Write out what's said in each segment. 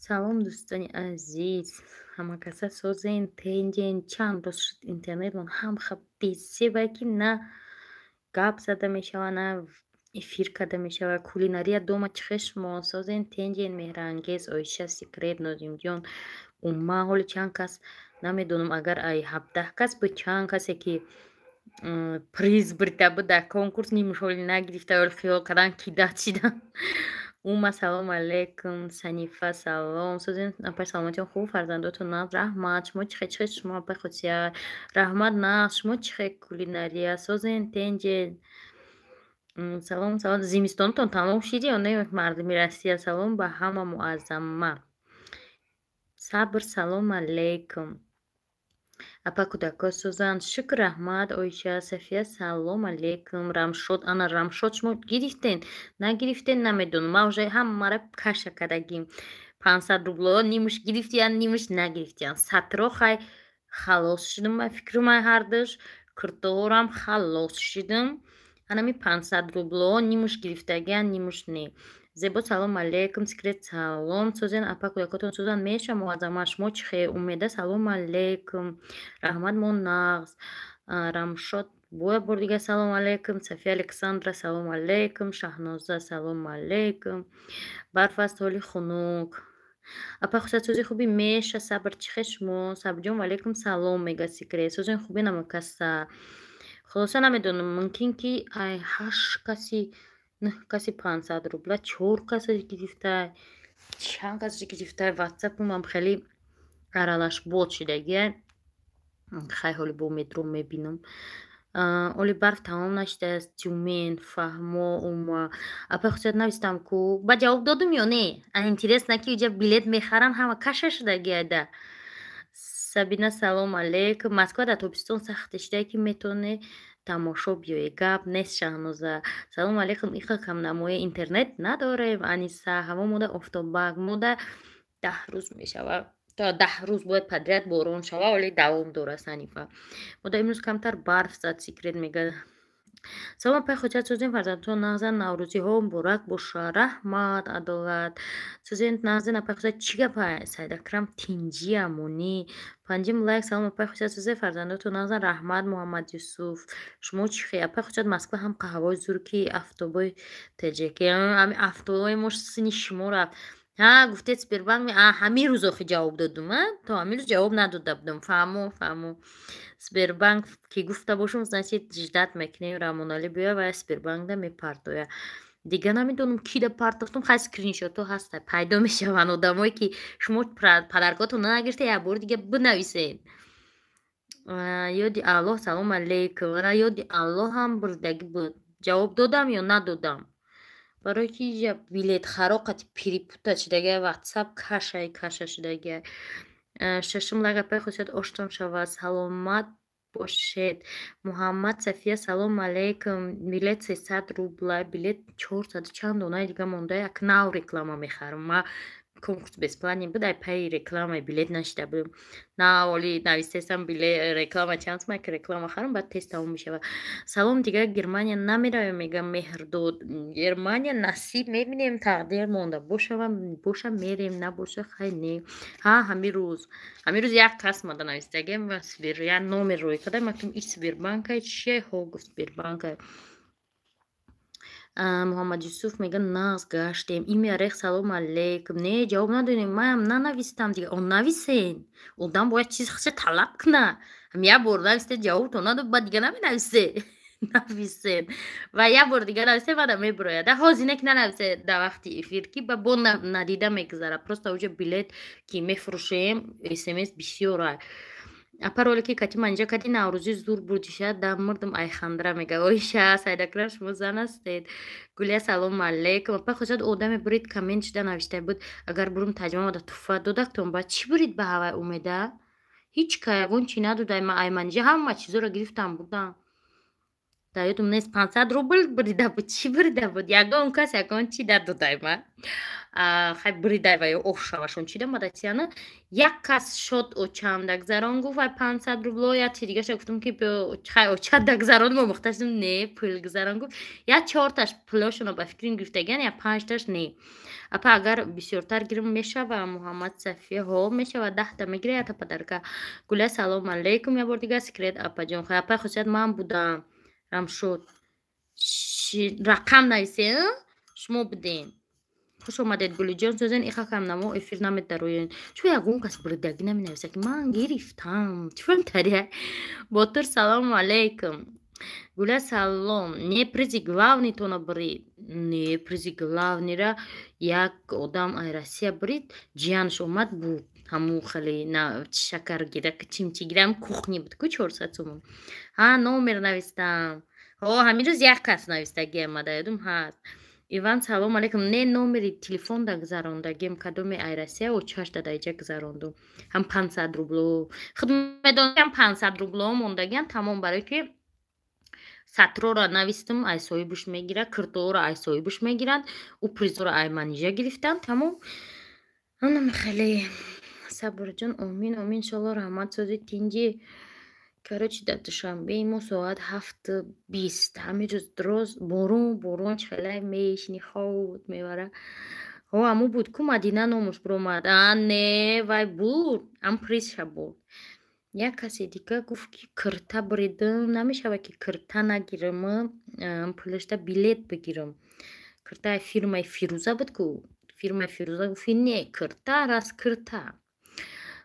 Салом, дӯстони азиз, ҳамакаса созен, тенҷен. Чанд рӯз шуд, интернетмон ҳам хаб бесеба, ки на гап зада мешава, на эфир карда мешава. Кулинария дома, чихе шумо созен, тенҷен? Меҳрангез, Оиша, Секрет, Нозимҷон, умма ҳоли чанд кас намедонам, агар ай 17 кас буд, чанд касе ки приз брида буд дар конкурс, нимаш ҳоли нагирифта, ҳоли хиёл кардан, кидать шидан. Ума, салом алейкум. Санифа, салом. Созен, апай, саломатиён хуб, фарзандотон нағз, раҳмат. Шумо чихе, чихе шумо, апай Хусия? Раҳмат, нағз. Шумо чихе, кулинария? Созен, тенҷен? Салом, салом. Зимистонатон тамом шид ё не, мардуми Россия? Салом ба ҳама. Муаззама, Сабр, салом алейкум. Апа, кӯдакҳо созанд, шукр, раҳмат. Оиша, Сафия, салом алейкум. Рамшод, ана Рамшод, шумо гирифтен, нагирифтен, намедонам. Ман уже ҳамаро каша кардагим. 500 рубло нимаш гирифтиян, нимаш нагирифтиян. Сатро хай халос шудум, ба фикру ман ҳардуш куртоҳорам халос шудум. Анами 500 рубло нимаш гирифтагиян, нимаш не. Зебо, салом алейкум. Секрет, салом. Созен, апа, кӯдакотон созанд, меша. Муаззама, шумо чихе? Умеда, салом алейкум. Раҳмат, мо нағз. Рамшод, боя бор дига салом алейкум. София Александра, салом алейкум. Шаҳноза, салом алейкум. Барф аст, ҳоли хунук. Апа Хусрат, сӯзи хуби, меша. Сабр, чихе шумо? Сабрҷон, ваалейкум салом, мега Секрет. Сӯзои хуби намакаса. Хулоса, намедонам, мумкин ки ай ҳашт каси, нӯҳ каси 500 рубла чор каса гирифтай, чанд кас гирифтай. Ватсапумам хеле аралашбод шудагия. Хай, ҳоли бо метро мебинам. Оли барф тамом нашудааст. Тюмен, фаҳмо, ума. Апай Хусрат, навистам ку, ба ҷавоб додум ё не? Интересно, ки уҷа билет мехаранд, ҳама каша шудагиада. Сабина, салом алейкум. Москва дар тобистон сахт шудае, ки метавоне тамошо биёе, гап нест. Шаҳноза, салом алейкум. Иха камнамоя интернет надорем. Аниса, ҳаво мода офтобак, мода 10 рӯз мешава, то 10 рӯз бояд подряд борон шава, вале давом дора. Санифа, мода имрӯз камтар барф зад. Секрет мега: «Салом, апай Хоҷат, созем, фарзандтон нағзан, наврӯзиҳо муборак боша». Раҳмат, Адолат. Созем, нағзен, апай Хоҷат, чӣ гапа? Сайдакрам, тинҷи, амонӣ. Панҷим лайк. Салом, апай Хоҷат, созе, фарзандотон нағзан, раҳмат. Муҳаммад Юсуф, шумо чӣ хе, апай Хоҷат? Москва ҳам қаҳваи зур, ки автобои теҷеки, ами автобои мо сини шумо рафт. Ҳа, гуфтед Сбербанк, ҳамин рӯз охи ҷавоб додум, то ҳамин рӯз ҷавоб надода будам. Фаҳмо, фаҳмо. Сбербанк ки гуфта бошум, значит, ждать мекунем, Рамоналӣ биёя ва Сбербанкда мепартоя. Дига намедонам, кида партохтум. Хай, скриншотҳо ҳаста, пайдо мешаванд. Одамое ки шумо подаркотон нагирифта, як бори дига бинависед. Ёди Аллоҳ, салом алейкум. Ёди Аллоҳ ҳам бурдагӣ буд. Ҷавоб додам ё надодам? Барои ки ҷа билетхаро қати перепутать шудагия, ватсап кашаи каша шудагия. Шашум лайк. Апай Хусият, оштон шавад, саломат бошед. Муҳаммад, Сафия, салом алейкум. Билет 300 рубла, билет чорсаду чанд донаи дига монда. Як нав реклама мехарам. Ма конкурс бесплатный буд, ай пайи рекламаи билет нашида будем. На оли навистесам, билет реклама чанд сума, ки реклама харам, баъд тез тамом мешавад. Салом, дигар Германия намеравем, мегам Меҳрдод. Германия насиб мебинем, тақдир монда бошава, боша мерем, набоша хай не. Ҳа, ҳамин рӯз як кас мада навистагем ва як номер рӯй кардам, ман гуфтам: «И Сбербанкай, чия?» Ҳо, гуфт, Сбербанкай. Муҳаммад Юсуф мега: «Нағз гаштем». Ими Арех, салом алейкум. Не, ҷавоб надодем, маям нанавистам дига. Он нависен, одам бояд чиз худша талаб куна. Ҳам як бор нависте, ҷавобтон надод, баъд дига наменависе. Нависен ва як бор дига нависе, баъда мебирояд. Ҳозир не ки нанависе дар вақти эфир, ки ба бо надида мегузара. Просто уҷа билет ки мефурӯшем, смс бисёра. Апа, ролики кати манҷа кати наврӯзӣ зур бурдиша, да мурдум айхандра, мега Оиша. Сайдакрам, шумо зан ҳастед? Гулия, салому алейкум. Апа Хосият, одаме бурид, коммент шуда навишта буд, агар бурум таҷмамада туҳфа додактон, ба чӣ бурид ба ҳавай? Умеда, ҳеҷ ка ягон чӣ надодай. Ма ай манҷа ҳама чизоро гирифтам, бурдам. Дар ёдум нест, 500 рубл бурида буд, чӣ бурида буд. Ягон кас ягон чи дадодай ма. Хай, буридай ва ё ошавашон чида мадатияна. Як кас шод очам дагзарон гуфт, вай 500 рубло, як чи дигаша гуфтам, ки хай, оча дагзарон мо мухташдим, не, пул гузарон гуфт. Як чорташ пулошона ба фикрим гирифтагиан, як панҷташ не. Апа, агар бисёртар гирим, мешава? Муҳаммад Сафия, ҳо, мешава, 10-та мегира, якта подарка. Гуля, салом алейкум, як бор дига. Секрет апаҷон, хай, апай хусусият ман будам. Рамшуд, рақам нависе, шумо будем. Хуш омадед, Гулиҷон, созен. Ихакам намо эфир намедароен, чун ягон кас буридагӣ наменависа, ки ман гирифтам. Чун тария. Ботур, салому алейкум. Гуля, салом. Не, призи главный тона бурид? Не, призи главный ра як одам ай Россия бурид, ҷиянаш омад, буд. Ҳамун хеле шакар гира, чимчи гирам, кухни буд ку, 400 сомон. Ҳа, номер навистам. Ҳо, ҳамин рӯз як кас навистагиам, ма дар ёдум ҳаст. Иван, салом алейкум. Не, номери телефон да гузарондагим, кадоме ай Россия очаш да даиҷа гузарондум. Ҳам 500 рубло худ медонам, 500 рубло мондагиам, тамом. Барое ки сатрора навистам, ай соҳибуш мегирад, киртоора ай соҳибуш мегиранд, ӯ призора ай манижа гирифтанд, тамом. Анам хеле. Сабрҷон, омин, омин, иншолло. Раҳмат, сози, тинҷӣ. Короче, дар Душанбеи мо соат 7:20 ҳамин рӯз дроз борон, борон, чихелай мешини, хобот мебара. Ҳо, ҳаму буд ку, Мадина номуш биромад. А, не, вай буд, ам призша буд. Як касе дига гуфт, ки кирта буридам, намешавад, ки кирта нагирам, пулашда билет бигирам. Киртаи фирмаи Фирӯза буд ку, фирмаи Фирӯза гуфт, не, кирта раз кирта.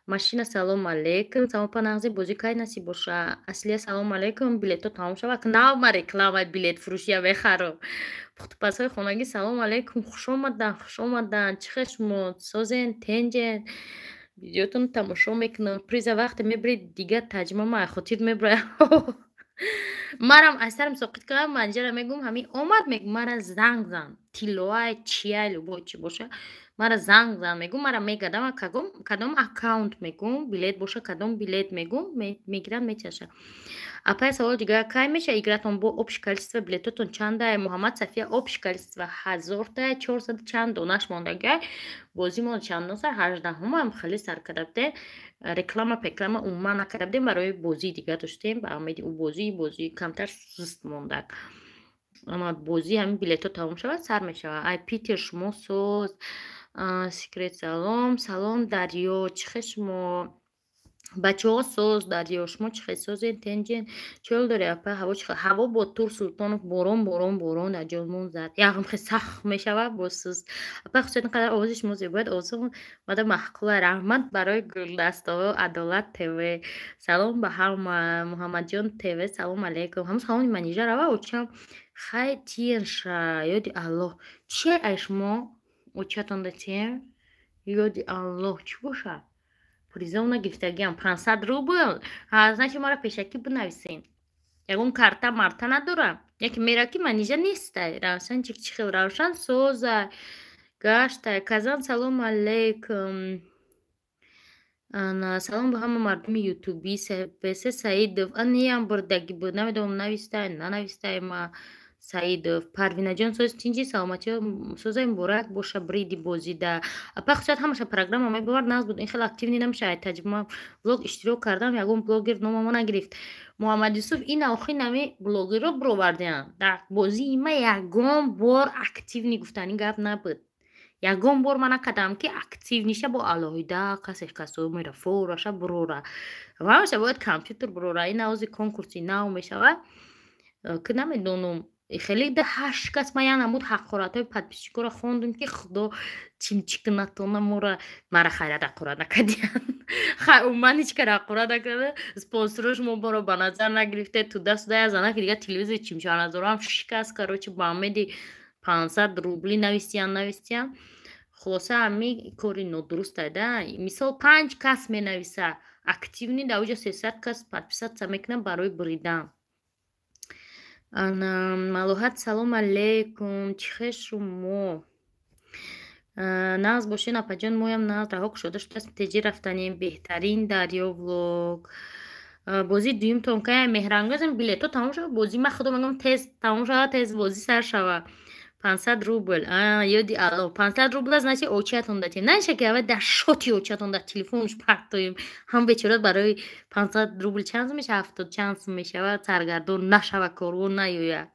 Машина, салом алейкум. Салом, па, нағзи. Бозӣ кай насиб боша? Аслия, салом алейкум. Билетҳо тамом шавад, нав ма рекламаи билетфурӯшия мехарам. Пухтупазҳои хонагӣ, салом алейкум, хуш омадан, хуш омадан. Чӣ хел шумо, созен, тенҷен? Видеотонро тамошо мекунам. Приза вақте мебиред, дигар таҷриба ма хотир мебурад. Марам аз сарам соқит кардам, манҷара мегӯм, ҳамин омад, мегӯм, мара занг зан, тиллоай, чияй, любой чӣ боша, мара занг зан, мегӯм, мара мегардам, кадом аккаунт, мегӯм, билет боша, кадом билет, мегӯм, мегиранд, мечаша. Апай, савол дигар: кай меша игратон? Бо общий количество билетотон чандае? Муҳаммад Сафия, общий количество ҳазорта чорсаду чанд донаш мондагиай. Бозимон чандон сар, 18-ҳумам хеле сар карда будем, реклама пеклама умуман накарда будем, барои бозии дигар доштем. Ба умеди ӯ бозӣ камтар суст мондак. Ама бозӣ ҳамин билетҳо тамом шавад, сар мешавад. Ай Питер, шумо соз. Секрет, салом, салом. Дарё, чӣ хел шумо, бачаҳо, соз? Дарё, шумо чӣ хел, созен, тенҷен? Чӣ ҳол дорӣ, апа? Ҳаво чӣ хел? Ҳаво бо Тур Султонов, борон, борон, борон дар ҷоймон зад, яғм хел сахт мешавад, бо суст. Апа, хусусан қадар овози шумо зебояд, овозон мада маъқула. Раҳмат барои гулдастаҳо. Адолат ТВ, салом ба ҳама. Муҳаммадҷон ТВ, салом алейкум. Ҳамун саломи манижа рава, очам. Хай, тиенша, ёди Аллоҳ. Чие ай шумо очатонда тиен? Ёди Аллоҳ, чӣ бошад? Призов нагирифтагиам, 500 рубл. Значит, мара пешакӣ бинависен. Ягон карта марта надорам, яке мера, ки манижа нестай. Равшан чик, чӣ хел, Равшан, созай, гаштай. Казан, салом алейкум. Салом ба ҳама мардуми ютубӣ. Бесе Саидов, аниям бурдагӣ буд, намедонам, навистай, нанавистай ма. Саидов Парвинаҷон, соз, тинҷи, саломатиё, созай, муборак боша бриди бозида. Апа, хусусият ҳамаша программа мебовар, нағз буд, ин хеле активный намеша. Ай таҷриба блог иштирок кардам, ягон блогер номамо нагирифт. Муҳаммад Юсуф, ин охи нами блогерро бировардиам. Дар бозии ма ягон бор активный гуфтани гап набуд. Ягон бор ман накардам, ки активный ша бо алоҳида касе касо мера фораша бурора, ҳамаша бояд компютер бурора. Ин навози конкурси нав мешавад, ки намедонам, хеле да ҳашт кас. Ман як намуд ҳақоратҳои подписчик оро хондум, ки худо чимчи кунатона мора. Мара хайрат ҳақорат накардиян, хай, умуман ҳеҷ кара ҳақорат накарда. Спонсорош мо боро ба назар нагирифте, туда-сюда. Як занаки дига телевизори чимчаназорам шикаст. Короче, ба умеди 500 рубли навистиян, навистиян. Хулоса, ҳами кори нодурустай да. Мисол, панҷ кас менависа активный, дар оҷа 300 кас подписаться мекунад барои буридан. Ана Малоҳат, салом алейкум, чӣ хел шумо, нағз бошед, апаҷон? Моям нағз, раҳо кушода шудааст, теҷӣ рафтанем. Беҳтарин Дарё влог. Бозии дуюмтон кая, Меҳрангозам? Билетҳо тамом шава, бозӣ ман худо мегӯям, тез тамом шава, тез бозӣ сар шава. 500 рубл, ёди Алло, 500 рубла, значит, очиятон датем наиша, ки аввал дар шоти очиятон дар телефонш партоем. Ҳам бечора барои 500 рубл чанд сум мешава? 70 чанд сум мешава. Саргардон нашава, корвон наёяд.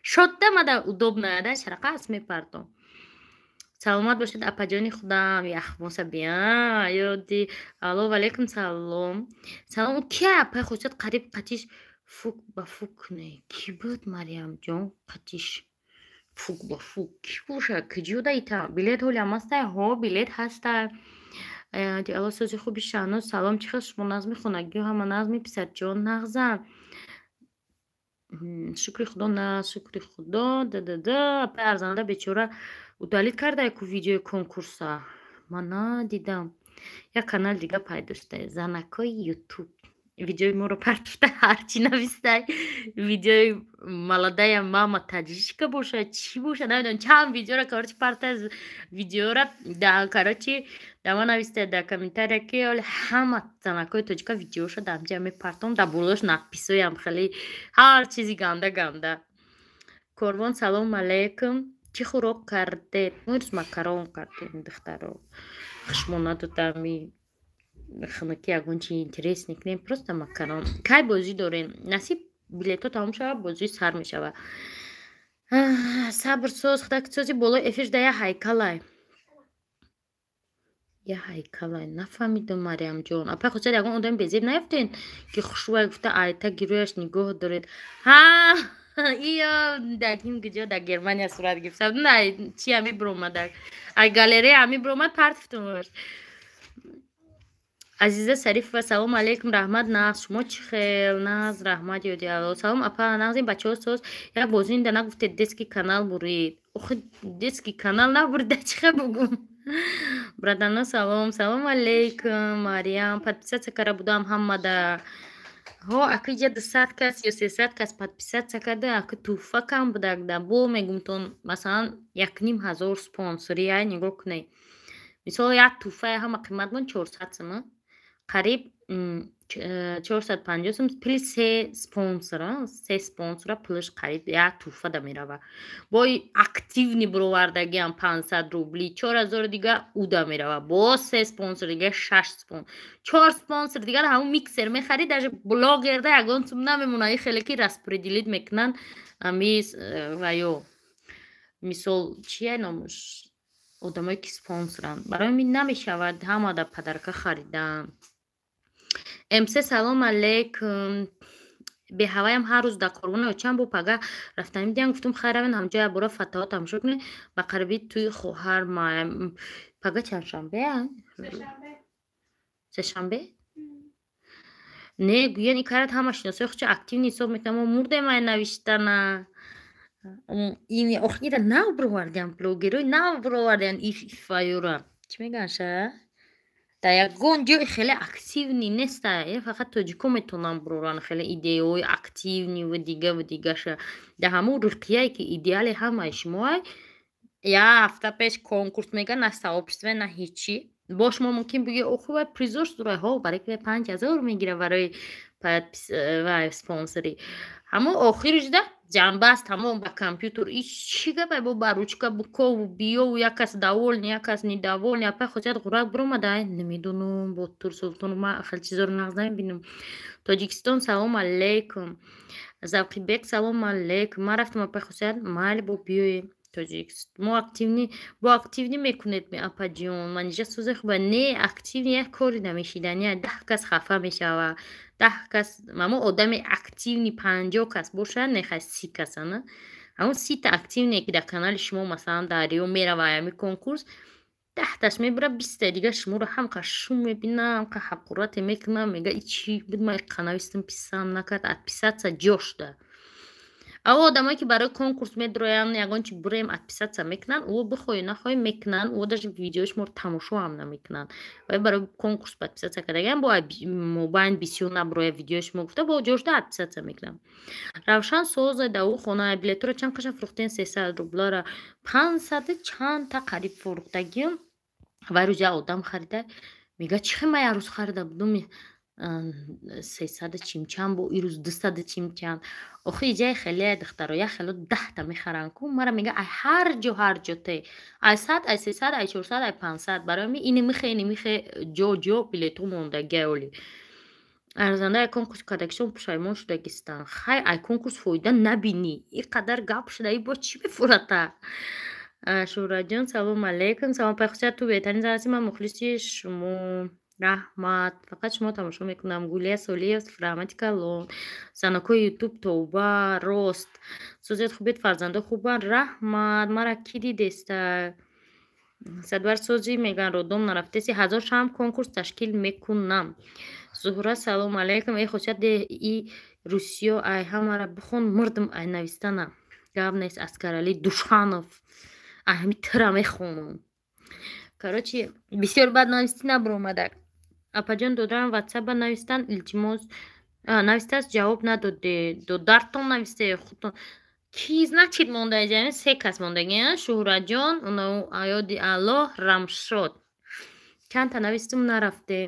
Шотда мада удобно да шарақас мепартом. Саломат бошед, апаҷони худам. Яхмоса бия, ёди Алло. Валейкум салом. Салом. Ки апай хусият қариб қатиш фук ба фук не, ки буд, Мариямҷон? Қатиш фук ба фук ки боша? Киҷо даита? Билет ҳолиам ҳастай? Ҳо, билет ҳастай. Алло, сози хуби Шаҳноз. Салом, чӣ хел шумо? Назми хонагиҳо ҳама назми, писарҷон нағзан? Шукри Худо, на, шукри Худо. Дадада, апай арзанда бечора удалить кардае ку видеои конкурса, ман надидам. Як канал дига пайдо шуда, занакои Ютуб, видеои моро партофта, ҳарчи навистай. Видеои молодая мама таджичка бошад, чӣ бошад, намедонам. Чанд видеора, короче, парта видеора да, короче, да ма навистай дар комментария, ки оли ҳама занакои тоҷика видеоша дар ҳамҷа мепартом, дар болош надписоям хеле ҳар чизи ганда ганда. Корвон, салом алейкум. Чӣ хӯрок кардед? Мо ирӯз макарон кардем, духтаро. Хушмо надодами хунукӣ, ягон чи интересный кунем, просто макарон. Кай бозӣ дорем? Насиб, билетҳо тамом шавад, бозӣ сар мешавад. Сабр соз, худаксози. Болои эфир да я ҳайкалай, я ҳайкалай, нафаҳмидам, Мариямҷон. Апай хусият, ягон одами безеб наёфтен, ки хушрӯай гуфта, айта гирӯяш нигоҳ доред? Ҳа, иё дар ин куҷо, дар Германия сурат гирифта, чи ами биромадак, ай галерея ами биромад, партифтумаш. Азиза Шарифова, салом алейкум, раҳмат, нағз, шумо чӣ хел? Нағз, раҳмат, ёди Алло. Салом, апа, нағзин, бачаҳо соз. Як бозинда нагуфтед, детский канал бурид. Охи, детский канал набурида, чӣ хел бугум? Братано, салом. Салом алейкум, Мариям. Подписаться кара будам ҳамада. Ҳо, ака, иҷа 200 кас ё 300 кас подписаться карда, ака, тӯҳфа кам будагда. Бо мегумтон, масалан, 1500 спонсория нигоҳ кунед. Мисол, як тӯҳфаи ҳама қиматмон 400 сума, қариб 450 сум, плюс се спонсора, се спонсора пулаш қариб як тӯҳфа да мерава. Бо активный бировардагиам 500 рубли, 4000 дига уда мерава. Боз се спонсор дига, шаш спонсор, чор спонсор дигар, ҳамун миксер мехарӣ, даже блогерда ягон сум намемона. И хеле ки распределить мекунанд ами ва ё мисол, чия номуш, одамое ки спонсоранд. Барои мин намешавад ҳамада подарка харидан. МС, салом алейкум. Беҳаваям ҳар рӯз дар корвони очам бо пага рафтанӣ бидиҳам. Гуфтум, хайр, равен, ҳамҷо як бора фатоҳо тамошо кунед. Ба қариби тӯи хоҳар маям. Пага чандшанбе? Сешанбе? Не, гӯян и карат ҳама шиносои худшо активный ҳисоб мекунам. Мо мурдем ай навиштана. Ини охира нав бировардиам, блогерои нав бировардиан ифаюра. Чӣ мегӯянд ша? Дар ягон ҷой хеле активный неста, фақат тоҷико метавонанд бироранд хеле идеяҳои активный ва дигаву дигаша. Дар ҳамон руқияе ки идеали ҳамаи шумоай, як ҳафта пеш конкурс мегӯянд, на сообщество, на ҳечи. Бо шумо мумкин бигӯед: охи, вай призош дорад. Ҳо, барои ки вай 5000 мегирад барои вай спонсорӣ. Ҳамон охиришда ҷанбаст, ҳамон ба компютер. И чӣ гапай, бо ба ручка букову биёву, як кас довольный, як кас недовольный. Апай хосият, ғурак биромада? Намедонам, бо Турсултон ман хеле чизоро нағз намебинам. Тоҷикистон, салом алейкум. Завқибек, салом алейкум. Ман рафтам, апай хосият, майли, бо биёем. Тоҷикистон мо активный, бо активный мекунед ме, апаҷон? Манижа сӯзе хуба. Не, активный як кори намешидани, 10 кас хафа мешава, 10 кас. Мамо одами активный 50 кас бошад, нехай, 30 касана, ҳамон 30-та активный е ки дар канали шумо, масалан, дарё мерава ами конкурс, 10-таш мебара, 20-таи дигар шуморо ҳамқа шум мебинам, ҳамқа ҳақорате мекунам, мега: и чӣ буд, ман иқа навистам, писам накард, отписаться ҷошда. Аво одамое ки барои конкурс медроянд, ягон чи бурем, отписаться мекунанд, ӯ бихоҳӣ нахоҳӣ мекунанд, ӯ даже видеои шуморо тамошо ҳам намекунанд. Вай барои конкурс подписаться кардагиам, бо мобайн бисёр набуроя видеои шумо гуфта, бо ҷошда отписаться мекунанд. Равшан соза да ӯ хона. Билетҳоро чанд қаша фурӯхтен? 300 рублара 500 чандта қариб фурӯхтагиам. Вай рӯз як одам харида, мега: чӣ хел ман як рӯз харида будум? Сесаду чимчанд, бо ирӯз дусаду чимчанд. Охи, иҷаи хеле, духтаро, як хело 10-та мехаранд ку. Мара мега, ай ҳар ҷо, ҳар ҷо те, ай 100, ай 300, ай 400, ай 500. Барои ми ини михе, ини михе, ҷо ҷо билетҳо мондагиай. Оли арзанда ай конкурс кардагишон пушаймон шудагистанд. Хай, ай конкурс фоида набинӣ, ин қадар гап шуда, и бо чӣ мефурата? Шӯҳратҷон, салому алейкум. Салом, пайхусият, ту беҳтарин зан ҳастӣ, ман мухлиси шумо, раҳмат, фақат шумо тамошо мекунам. Гулия Солиев, раҳмати калон. Занакҳои Ютуб, тавба, рост созият, хубед, фарзандо хубанд, раҳмат. Мара кӣ дидеста? Садвар созӣ, меган, родом нарафтеси, ҳазор шам конкурс ташкил мекунам. Зуҳра, салому алейкум. Э, хусият, и русиё ай ҳамара бихон, мурдм ай навистана. Гап нест, Аскарали Душанов, ай ҳами тира мехонам. Короче, бисёр бад навистӣ, набуромадак. Апаҷон, додарам ватсапба навистан, илтимос. Навистааст, ҷавоб надоде. Додартон нависте, худтон ки, значит, мондаи се кас мондаги: Шӯҳратҷон, Аёди Аллоҳ, Рамшод. Чандта навистум, нарафте.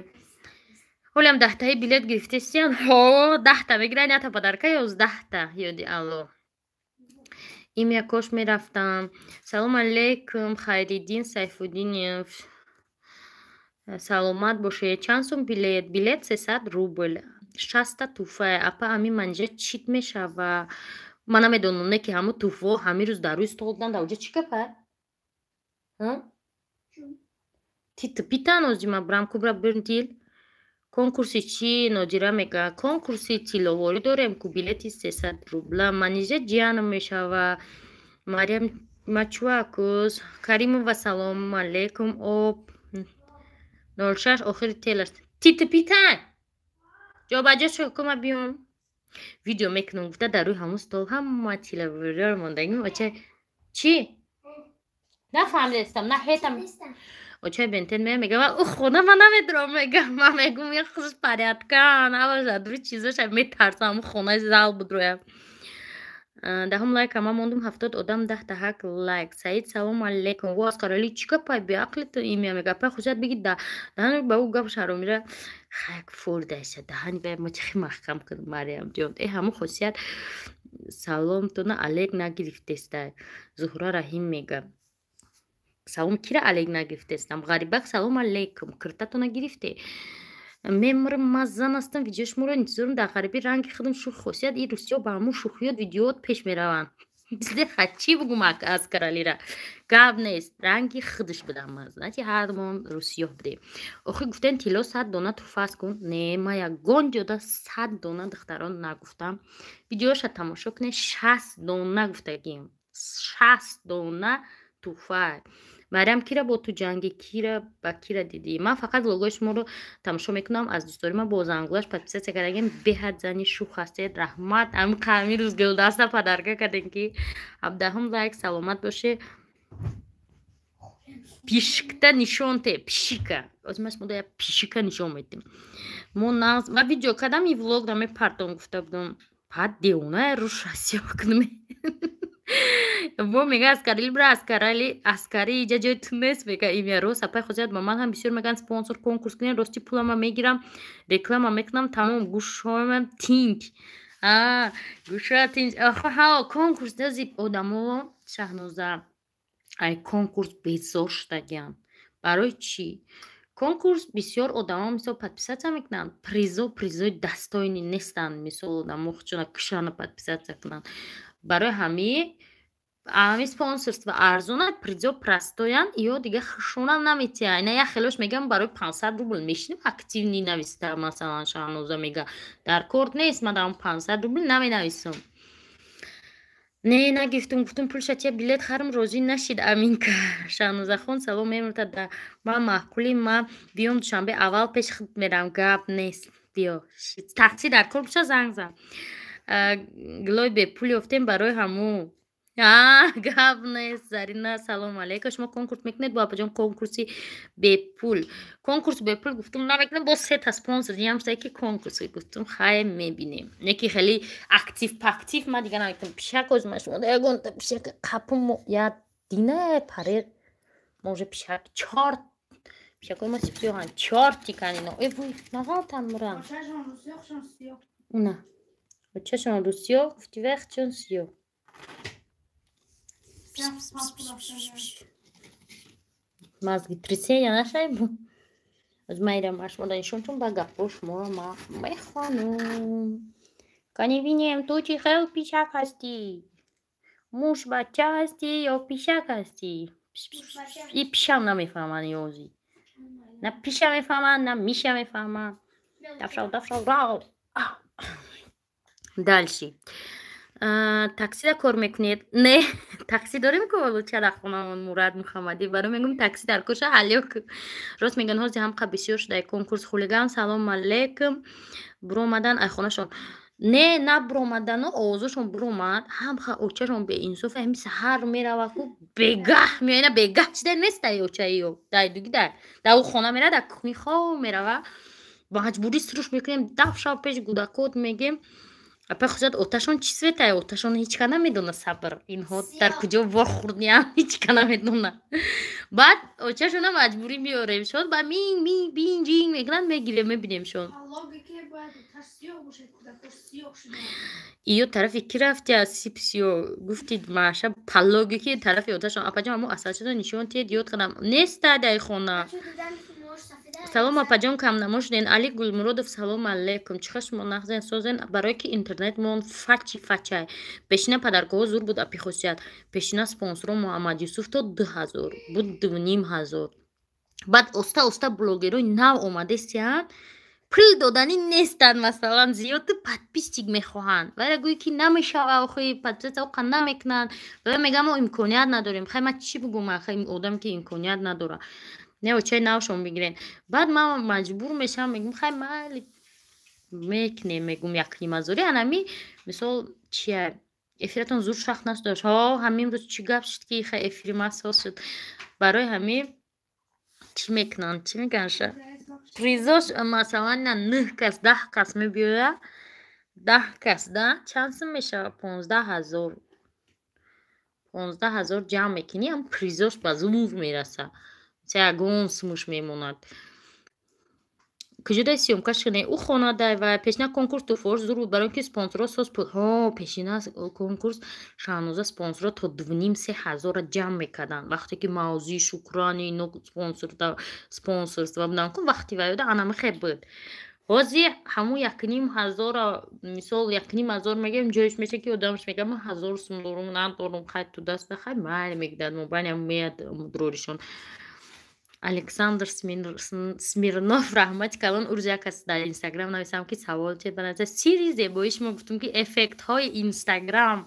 Ҳолиам 10-таи билет гирифтесиян. Ҳо, 10-та мегирад, ята подарка, 11-та. Ёди Аллоҳ, имя кош мерафтам. Салому алейкум, Хайриддин Сайфуддинев, саломат бошед. Чанд сум билет? Билет 300 рубл, 60-та туҳфае. Апа, ами манҷа чит мешава? Ман намедонам, не ки ҳамун туҳфаҳо ҳамин рӯз дар рӯи стол буданд. Дар оҷа чӣ гапа? Тит питан озима брам кубра бирдил. Конкурси чӣ? Нодира мега, конкурси тилловорӣ дорем ку, билети 300 рубла. Манижа ҷиянам мешава. Мариям Мачуакус Каримова, салому алейкум. Об 06 охири телаш тити питан ҷобаҷо шо кума, биём, видео мекунам гуфта, дар рӯи ҳамун стол ҳама тилловориро мондагим. Оча, чӣ нафаҳмидастам, на ҳетам. Очай бентен мея, мега, ӯ хона ма намедурам, мега. Ма мегум, я худш порядка набошад, рӯи чизоша метарсам, хонаи зал будроям. Даҳум лайк ама мондум, 70 одам, 10-та ҳак лайк. Саид, салому алейкум. Во, Аскарали, чӣ гапай, беақли ту? Имя мега, апай хусият, биги даҳани ба ӯ гап шаромира хак фурдаша, даҳани ба ма чихи маҳкам кунам. Мариямҷон, э, ҳамун хусият, саломтона алек нагирифтеста. Зуҳра Раҳим мега, салом кира алек нагирифтестам? Ғарибак, салом алейкум, киртатона гирифте? Мемурам, ман зан ҳастам, видеои шуморо интизорам. Дар ғарибӣ ранги худам шух хосият, и русиё ба ҳамун шӯхиёт видеоот пеш мераванд. Чӣ бугум, Аскаралира гап нест, ранги худаш будам ман, значит, ҳардумон русиёҳ будем. Охи, гуфтен, тилло 100 дона туҳфа аст кун. Не, ман ягон ҷода 100 дона, духтарон, нагуфтам. Видеоша тамошо кунед, 60 дона гуфтагим, 60 дона туҳфа. Мариам, кира бо ту ҷанги, кира ба кира дидӣ? Ман фақат влогои шуморо тамошо мекунам, аз дӯстдори ман бо зангулаш подписаться кардагем. Беҳад зани шух ҳастед, раҳмат. Ҳамин рӯз гулдаста подарка кардем, ки 17-ум лайк. Саломат боше. Пишикта нишон те, пишика озимаш мо я пишика нишон медиҳем. Мо нағз, ма видео кардам, и влог да мепартом гуфта будам, баъд девона руш расиё кунем. Бо мега, Аскарили бира, Аскарали, аскари иҷа ҷои ту нест, мега имя. Рост, апай хосият, ба ман ҳам бисёр мегӯянд, спонсор, конкурс кунем. Рости, пулама мегирам, реклама мекунам, тамом, гӯшҳоям тинч, гӯшҳоя тинч. Ҳа, конкурс нази одамо, Шаҳноза, ай конкурс безор шудагиам. Барои чӣ конкурс? Бисёр одамо, мисол, подписаться мекунанд, призо, призои достойный нестанд. Мисол, одамо худшона кишана подписаться кунанд. Барои ҳами спонсорство арзона, призо простоянд, ё дига хушонам наметиҳа. Ина як хелош мегам, барои 500 рубл мешинем активный нависта. Масалан, Шаҳноза мега, дар кор нест, ман дар 500 рубл наменависам. Не, нагирифтум, гуфтум, пулша чия, билет харам, розӣ нашид. Аминка Шаҳнозахон, салом. Мемурта ман маъқули, ма биём Душанбе, аввал пеши худ мерам. Гап нест, биё. Такси дар кор боша, занг зан. Гилои бепул ёфтем барои ҳамун. Гап нест. Зарина, салому алейкум. Шумо конкурс мекунед бо апаҷон? Конкурси бепул, конкурс бепул гуфтум, намекунем. Бо сета спонсор диям шуда ки конкурс гуфтум, хай, мебинем. Неки хеле актив пактив ма дига намекунам. Пишак озма шумо ягонта пишак қапум я дина парер, може пишак чор. Пишакои мо сипсиёҳанд, чортикан ино. Э вой, нағалтан муран. На очашон русиё гуфти, вехчон сиё. Мазги трясения нашайбу. Аз майрам ашмода нишон, чун ба гапҳо шуморо ма мехонум. Кани бинем, ту чӣ хел пишак ҳастӣ? Муш бача ҳастӣ ё пишак ҳастӣ? И пишам намефаҳманд ёзи. На пиша мефаҳманд, на миша мефаҳманд. Дафшав, дафшав, рав. Дальше. Таксида кор мекунед? Не, такси дорем ку луча дар хонамон Мурад Муҳаммадӣ. Баро мегӯм, такси дар куша ҳалёк. Рост мегӯян, ҳозир ҳамқа бисёр шуда конкурс хулиган. Салом алейкум. Буромадан ай хонашон. Не, на буромадану, овозошон буромад. Ҳамха очашон беинсоф, ҳами саҳар мерава ку, бегаҳ меояна, бегаҳ чида нестай очаиё. Дай дугида. Дар ӯ хона мера, дар кухни хоб мерава. Маҷбурӣ суруш мекунем, даф шав пеш гудакот мегем. Апа хусусият оташон чӣ светае? Оташон ҳеч ка намедона, сабр. Инҳо дар куҷо вохӯрдиянд, ҳеч ка намедона. Баъд очашона маҷбурӣ меорем шон, ба минг минг бинг ҷинг мекунанд, мегирем, мебинем шон. Иё тарафи ки рафтия сипсиё гуфтид маша паллоги ки тарафи оташон. Апаҷон, ҳамо асалчадо нишон тиед, ёд кардам. Неста дар хона. Салом, апаҷон, камнамо шуден. Али Гулмуродов, салом алейкум. Чӣ шумо нағзен, созен? Барое ки интернетмон фачи фачай. Пешина падаркоҳо зур буд, апи хусусият. Пешина спонсоро Муҳаммад Юсуф то 2000 буд, 2500. Баъд оста оста блогерои нав омадестиянд, пул доданӣ нестанд, масалан, зиёд подписчик мехоҳанд. Вайра гӯӣ ки намешава, охи подписаться оқа намекунанд. Вай мегӯяд, мо имконият надорем. Хай, ман чӣ бугум, хай одаме ки имконият надорад. Не, очаи навшон бигирен. Баъд ман маҷбур мешавам, мегӯм, хай майли, мекунем, мегӯм, якнимазорӣ анами мисол чия. Эфиратон зур шахт нашудаш. Ҳо, ҳамин рӯз чӣ гап шуд, ки хай эфири ма соз шуд. Барои ҳамин чӣ мекунанд, чӣ мегӯянд, призош, масалан, на нӯҳ кас, 10 кас мебиёяд, 10 кас да чанд сум мешавад? 15 000. 15 000 ҷамъ мекунӣ, ам призош ба зур мерасад. Ягон сумуш мемонад. Куҷодай съёмка шуне? Ӯ хонадай. Ва пешина конкурс туфош зур буд, барои ки спонсорро соз пул. Ҳо, пешина конкурс Шаҳноза спонсорро то дувним се ҳазорра ҷамъ мекарданд. Вақте ки мавзӯи Шукрани ино спонсорство буданд ку, вақти ваёда анамихе буд. Ҳозир ҳамун якним ҳазора, мисол, 1500 мегӯем, ҷоиш меша ки одамаш мегӯяд, ман 1000 сум дорум, надорум, хай ту даста, хай майли мегӯяд, мобайнам меяд мудроришон. Александр Смирнов, раҳмати калон. Урӯз як кас дар Инстаграм нависам, ки савол чед банависа, сирри зебоии шумо. Гуфтум, ки эффектҳои Инстаграм.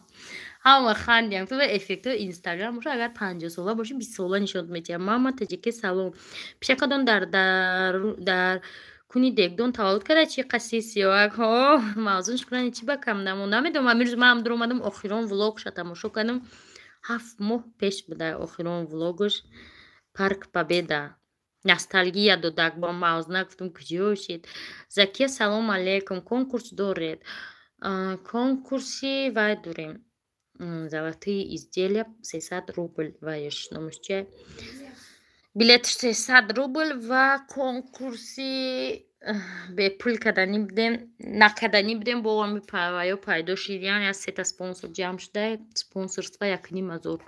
Ҳама хандиям. Гуфтум, эффектҳои Инстаграм боша, агар 50сола бошӣ, 20сола нишон метиҳам. Мама таҷике, салом. Пишакадон дар куни дегдон таваллуд карда, чи қаси сиёак? Ҳо, мавзун шукрани чӣ ба кам намон, намедонам. Амирӯз маам дуромадам, охирон влогша тамошо кардам. 7 моҳ пеш буда охирон влогш, Парк Победа. Ностальгия додак бо мавзуна, гуфтум, куҷо шид. Закия, салом алейкум. Конкурс доред? Конкурси вай дорем, золотые изделия, 300 рубл. Вайш номаш чия? Билетш 300 рубл. Ва конкурси бепул карданӣ будем, накарданӣ будем, бо ами ваё пайдо шид, яъне аз сета спонсор ҷамъ шуда, спонсорство 1500.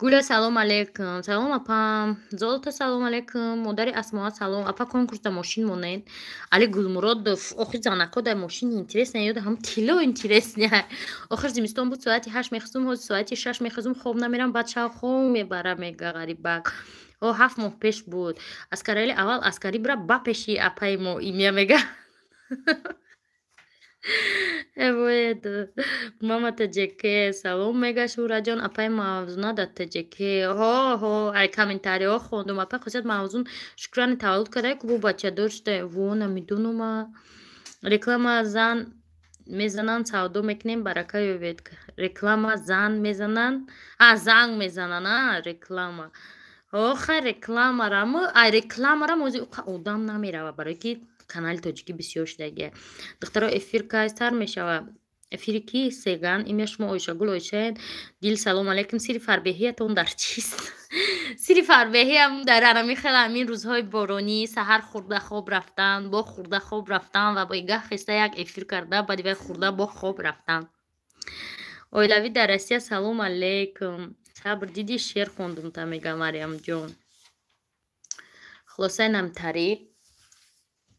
Гуля, салом алейкум. Салом, апам. Золото, салом алейкум. Модари Асмоа, салом. Апа, конкурс да мошин монед. Али Гулмуродов, охи занако дар мошин интересно, ёда ҳам тилло интересно. Охир зимистон буд, соати 8 мехезум, ҳозир соати 6 мехезум, хоб намерам, баъд шав хоб мебара, мега ғарибак. О, 7 моҳ пеш буд. Аскарали аввал аскарӣ бира, ба пеши апаи мо имя мега. Эвоед, мама таҷеке, салом мега Шураҷон, апаи Мавзуна дар таҷеке. Ҳо, ҳо, ай комментариҳо хондум. Апаи хосият Мавзун Шукрани таваллуд кардае ку, бо бачадор шуда. Во, намедонума. Реклама зан мезананд, савдо мекунем, барака ёбед. Реклама зан мезананд, а занг мезананд, а реклама. Охай, рекламарам, ай рекламарам ози одам намерава, барое ки канали тоҷикӣ бисёр шудагия. Духтаро, эфир кай сар мешава? Эфири ки сеган? Имя шумо Оишагул Оишаед. Дил, салом алейкум. Сири фарбеҳиятон дар чист? Сири фарбеҳиам дар анами хела ҳамин рӯзҳои боронӣ саҳар хӯрда хоб рафтан, бо хӯрда хоб рафтан ва бо гаҳ хеста як эфир карда, баъди вай хӯрда бо хоб рафтан. Оилавӣ дар Россия, салом алейкум. Сабр диди, шеър хондум та, мега Марьямҷон. Хулоса, инам тари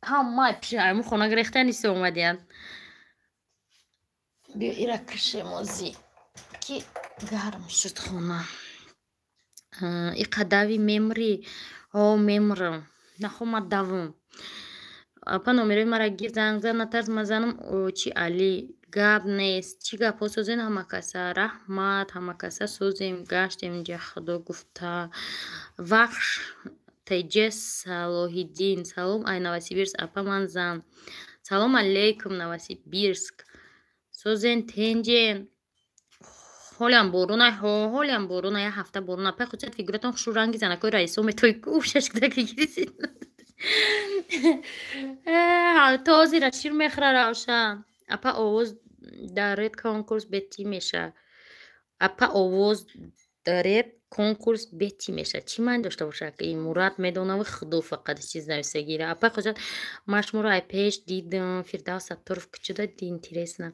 ҳамаи пишайму хона гирехта нист, омадиянд. Биё, ира кашем озӣ, ки гарм шуд хона. Иқадави мемрӣ? Ҳо, мемрам. Нахо, ма давум. Апа, номерои мара гир, занг зан, натарс, ма занам. Чи Али, гап нест. Чӣ гапҳо, созен ҳама каса? Раҳмат, ҳама каса созем, гаштем инҷа, худо гуфта. Вахш теҷе Салоҳиддин, салом ай Новосибирск, апа, ман зан. Салом алейкум, Новосибирск. Созен, тенҷен? Ҳолиам боронай? Ҳо, ҳолиам борона, як ҳафта борона. Пай хусусият фигуратон хушу ранги занакои раисо метои кӯшаш кудакигирисид. То ҳозира шир мехӯра Равшан. Апа, овоз даред, конкурс бетӣ меша. Апа, овоз даред, конкурс бетӣ меша. Чӣ маъни дошта бошад? Ки Мурад медонаву худо фақат чиз нависагира. Апа хусусият, ман шуморо ай пеш дидам. Фирдавс Сатторов куҷода? Интересно.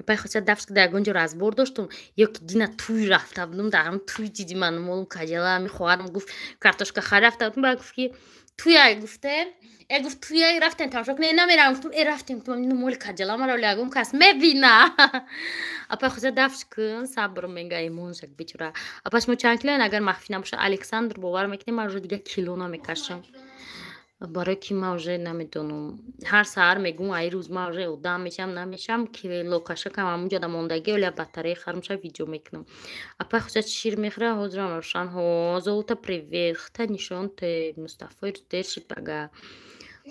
Апай хусусият, дафш дар ягон ҷо разбор доштум ё ки дина тӯй рафта будум, дар ҳам тӯй диди ман молум каҷала. Ами хоҳарам гуфт, картошка хар рафта будум, баъд гуфт, ки туяй гуфтем, э, гуфт, туяй, рафтем тамошо кунем, намерам, гуфтум, э, рафтем, гуфтум, ину моли каҷала маро ягон кас мебина. Апай хусусият, дафш кун, сабр, мега имоншак бичура. Апа, шумо чанд килоен, агар махфӣ набошад? Александр, бовар мекунем, ман уже дига кило намекашам, барои ки ман уже намедонам. Ҳар саҳар мегӯм, ай рӯз ман уже одам мешам, намешам, килокашакам ҳамунҷода мондагӣ. Оля батарея хармша, видео мекунам. Апай хусусият, шир мехӯра ҳозирам Равшан? Ҳо. Золота, привет, хта нишон те. Мустафои дер шид бага.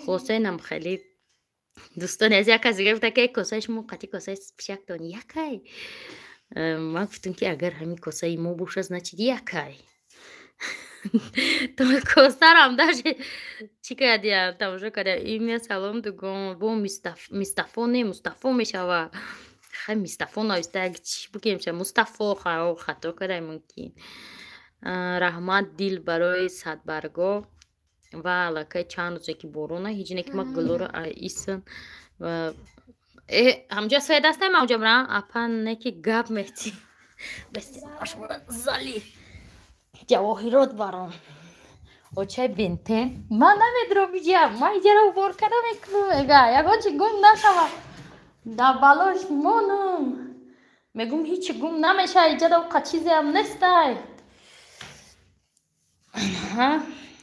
Хулоса, инам хеле, дӯстони аз як кас дига гуфта, ки косаи шумо қати косаи пишактон якай. Ман гуфтам, ки агар ҳамин косаи мо бошад, значит, якай. Косарам даже чӣ кардиям, тамошо кардиям. Имя, салом, дугон бо Мистафо, не, Мустафо мешава. Хай, Мистафо нависта, чӣ бигем, ша Мустафо хато кардай мумкин. Раҳмат, дил, барои садбарго. Ва аллакай чанд рӯзе ки борона, ҳеҷ не, ки ма гулоро исан ҳамҷа свет астам, ҳамҷа бирам. Апа, не, ки гап мети зали ҷавоҳирот баром. Очай бентен, ман намедурам иҷа, ман иҷаро уборка намекунам, мега, ягон чи гум нашава, дар балош монам. Мегум, ҳичи гум намеша, иҷада оқа чизеам нестай.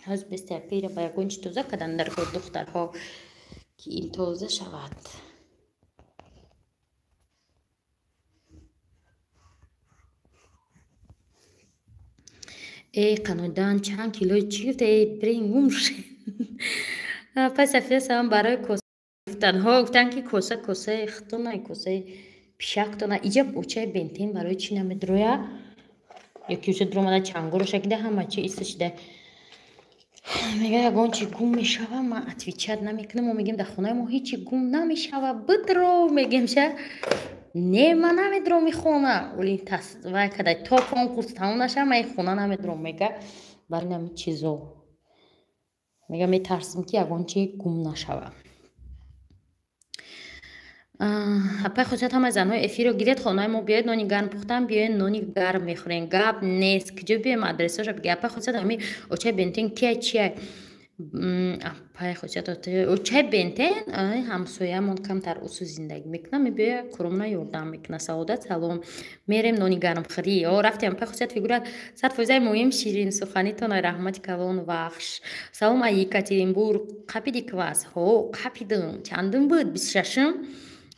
Ҳоз бестаяпира ба ягон чи тоза кадан дар кор, духтарҳо, ки ин тоза шавад. Эй, қанодан чанд кило чӣ гуфта? Эй, бирин, гум шед. Апай Сафия, салом. Барои коса гуфтан, ҳо, гуфтан, ки коса косаи хитона, косаи пишактона. Иҷа очаи бентен барои чӣ намедроя? Ё ки уже дуромада, чангоро шакида, ҳама чи иста шида. Мега, ягон чи гум мешава, ман отвечать намекунам. Мо мегем, дар хонаи мо ҳечи гум намешава, бидро, мегем ша. Не, ман намедуром и хона, оли вай кадай, то конкурс тамом наша, ман и хона намедуром, мега. Барои нами чизо, мега, метарсим, ки ягон чи гум нашава. Апай хусусият, ҳамаи занҳои эфирро гиред, хонаи мо биёед, нони гарм пухтан, биёед, нони гарм мехӯрем. Гап нест, куҷо биёем, адресоша биги. Апай хусусият, ҳами очаи бентен кия, чия? Апай хусусият, очаи бентен ҳамсоямон, камтар усу зиндагӣ мекунам, мебиёя, куромна ёрдам мекуна. Саодат, салом. Мерем нони гармхӯрӣ. О, рафтем. Апай хусусият, фигурат 100%, муҳим ширинсуханитон, раҳмати калон. Вахш, салом ай Екатеринбург. Қапиди квас? Ҳо, қапидим. Чандум буд? 26-ум.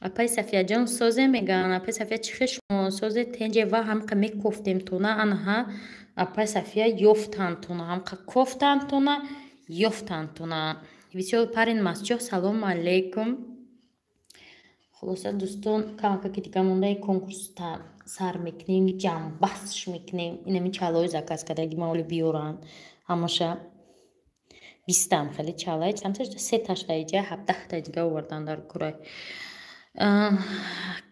Апай Сафияҷон, созе, мегӯянд. Апай Сафия, чӣ хел шумо, созе, тенҷе? Ва ҳамқа мекофтем тона, анҳа, апай Сафия, ёфтанд тона, ҳамқа кофтанд тона, ёфтанд тона. Весёлый парень Масчоҳ, салому алейкум. Хулоса, дӯстон, камака ки дига мондаи, конкурс сар мекунем, ҷамъбастш мекунем. Инами чалои заказ кардаги ма оли биёранд ҳамаша. 20-там хеле чалай, чандта, сеташта иҷа, 17-та дига овардан дар курай.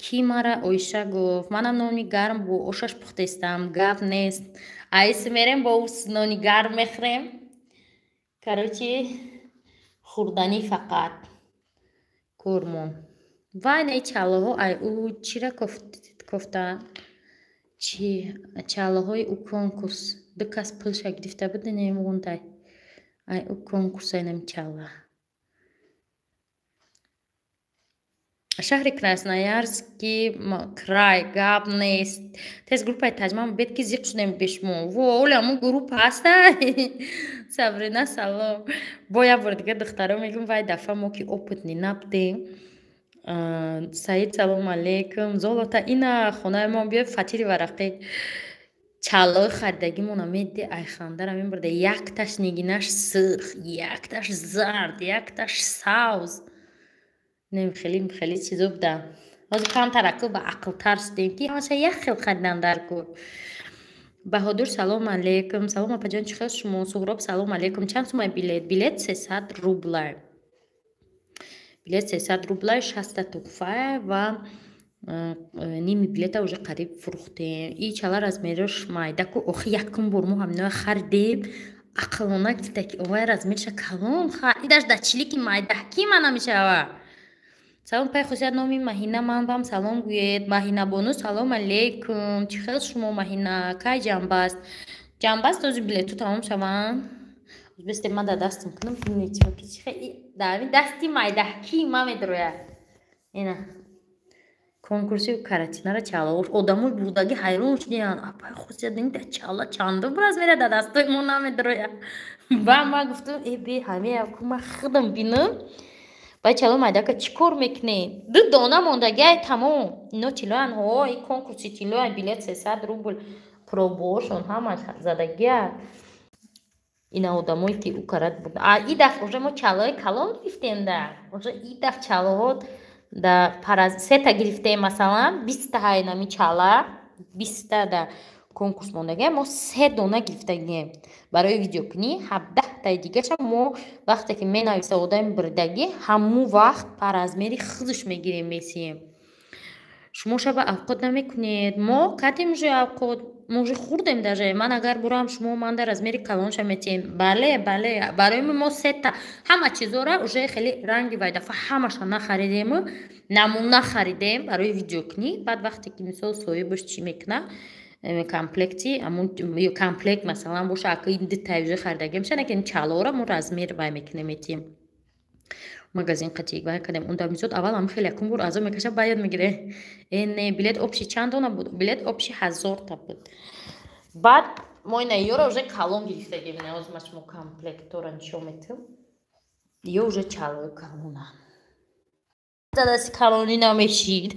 Ки мара Оиша гуфт, манам нони гарм бо ошаш пухтестам. Гап нест. Айс мерем, бо нони гарм мехӯрем. Короче, хӯрданӣ фақат кормон. Вай наи чаллаҳо ай ӯ чира кофта? Чи чаллаҳои ӯ конкурс. Ду кас пулша гирифта буд, немондай. Ай ӯ конкурс айнами чалла. Шаҳри Красноярский край гап нест. Тез группаи таҷмам бед ки зиқ шудем бешмо. Во, оля мо группа ҳаста. Сабрина салом. Бо як бор дига духтаро мегӯм, вай дафъа мо ки опытный набудем. Саид салом алейкум. Золота ина хонаи мо биё фатири варақӣ. Чаллои харидагимона меди айхандара мебурда. Якташ нигинаш сирх, якташ зард, якташ савз. Нем хеле хеле чизо буда. Ҳозир камтараку ба ақлтар шудем ки ҳамаша як хел харидан дар кор. Баҳодур салом алейкум. Салом апаҷон, чӣ хел шумо? Суҳроб салом алейкум. Чанд сумай билет? Билет 300 рублай. Билет 300 рублай, 60 туҳфа ва ними билета уже қариб фурӯхтем. И чала размераш майдаку охи якум бор мо ҳаминоя харидем. Ақлона гуфта ки овай размерша калон харидаш да чилики майдаки ма намешава. Салом пай хусият номи Маҳина, ман вам салом гӯед. Маҳина бону салом алейкум. Чӣ хел шумо Маҳина? Кай ҷанбаст? Ҷанбаст ози билету тамом шаванд. Бисте ман дар дастам кунам бинед чӣ хел дар дасти майдаки ма медрояд. Ина конкурси каратинара чалла одамои бурдагӣ ҳайрон шудиянд. Апай хусият ин да чалла чандум размера дар дастои мо намедрояд. Ба ман гуфтам э бе ҳамея ку ман худам бинам. Бай чало майдака чӣ кор мекунед? Ду дона мондагиай тамом. Ино тиллоян, ҳо, ин конкурси тиллоян, билет 300 рубл, пробоошон ҳамаш задагия. Ина одамое ки ӯ карат буд. А и дафъ уже мо чаллои калон гирифтем да. Уже и дафъ чаллоҳо да параз сета гирифтем, масалан, 20 ҳай нами чалла, 20 да конкурс мондагия, мо се дона гирифтагием. Барои видеокунӣ 17таи дигаша мо вақте ки менависа одами бурдагӣ, ҳамун вақт по размери худаш мегирем, месием. Шумо шаба авқот намекунед. Мо кардем уже авқот, мо уже хӯрдем даже. Ман агар бурам, шумо ман дар размери калонша метиҳем. Бале, бале, барои мо сета ҳама чизора уже хеле ранги вай дафъа ҳамаша нахаридему намуна харидем барои видеокунӣ. Баъд вақте ки мисол соҳибаш чӣ мекунад, комплекти амун комплект масалан боша, ака ин дитаи уже харидагӣ меша, лекин чалора мо размер вай мекунем, метиҳем. Магазин қатӣ вай кардем. Он мисол аввал ҳам хеле якум бор азоб мекаша, баъд ёд мегире. Э не, билет общий чанд дона буд? Билет общий 1000та буд. Баъд мо ина ёро уже калон гирифтагем. Ина ҳозир ман шумо комплектора нишон метиҳам. Ё уже чалои калона. Задаси калонӣ намешид.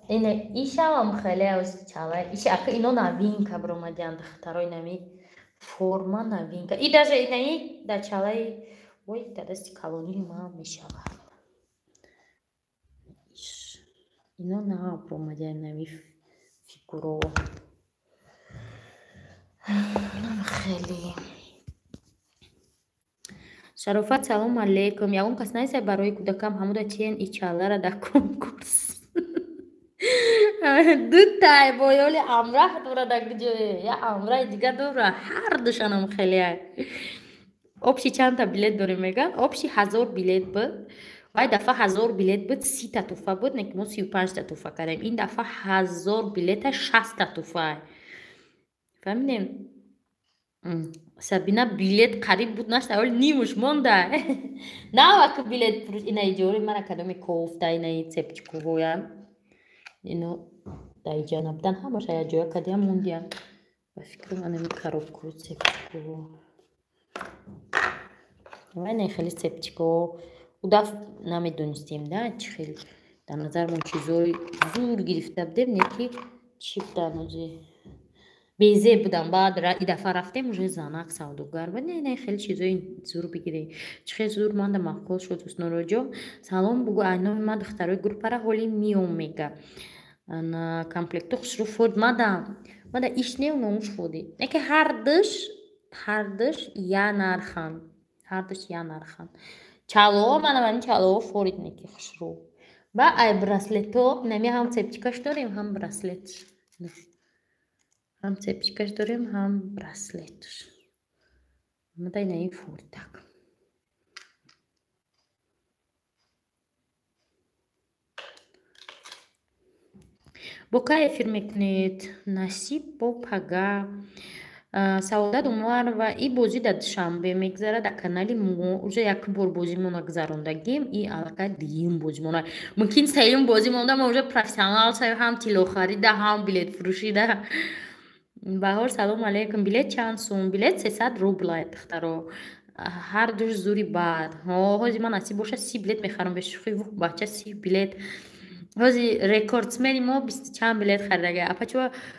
Ина ишавам хеле чала. Иш ака ино новинка баромадиянд духтарои нами форма новинка. И даже инаи дар чалаи ой дар дасти калонии ман мешавад. Иш ино нав баромадиянд нави фигуро. Хеле. Шарофат салом алейкум. Ягон кас наисай барои кӯдакам ҳамуда чен и чалара дар конкурс. Дутай боёли амраҳ дора дар ҷое, я амраи дига дора, ҳар душанам хеле. Общий чандта билет дорем меган? Общий 1000 билет буд. Вай дафъа 1000 билет буд, 30та туҳфа буд, не ки мо 35та туҳфа кардем. Ин дафъа 1000 билета 60та туҳфа. Фаҳмидем? Сабина билет қариб буд нашта, ҳол нимуш монда. Наваку билет фурӯш ина иҷори мара кадоми кофта, инаи цепчикуҳоя. Ино дар иҷа набудан, ҳамаша як ҷоя кардиам мондиям. Ба фикрам анами коробку цепчикуҳо. Вай не хеле цепчикҳо. У дафъ намедонистем да чӣ хел дар назармон чизои зур гирифта будем, не ки чӣ будан ози безеб будам. Баъд и дафъа рафтем уже занак савдогар буд. Не, не хеле чизои зур бигирем. Чӣ хел зур манда маъқул шуд. Ҳуснуроҷон салом бугӯ, ай номи ман духтарои группара ҳоли миём мега. Ана комплекту хушрӯ фурд мадам. Мада иш не номуш фурди. Не ки ҳардуш я нарханд. Ҳардуш я нарханд. Чалоо мана мани чалоо форид не ки хушрӯ. Ба ай браслето нами ҳам цепчикаш дорем, ҳам браслет. Ҳам цепочкаш дорем, ҳам браслетш. Омада инаи фуртак. Бо кай эфир мекунед? Насиб бо пага. Саодат Умарова, и бозӣ дар Душанбе мегузарад дар канали мо. Уже як бор бозимона гузарондагим, и аллакай дуюм бозимона. Мумкин сеюм бозӣ монда, ма уже профессионал шавем, ҳам тиллохарида, ҳам билетфурӯшида. Баҳор, салом алейкум. Билет чанд сум? Билет 300 рубла, духтаро. Ҳар душ зури бад. Ҳози ман насиб боша 30 билет мехарам, бешӯхӣ, вух бача, 30 билет. Ҳози рекордсмени мо бисту чанд билет харидага.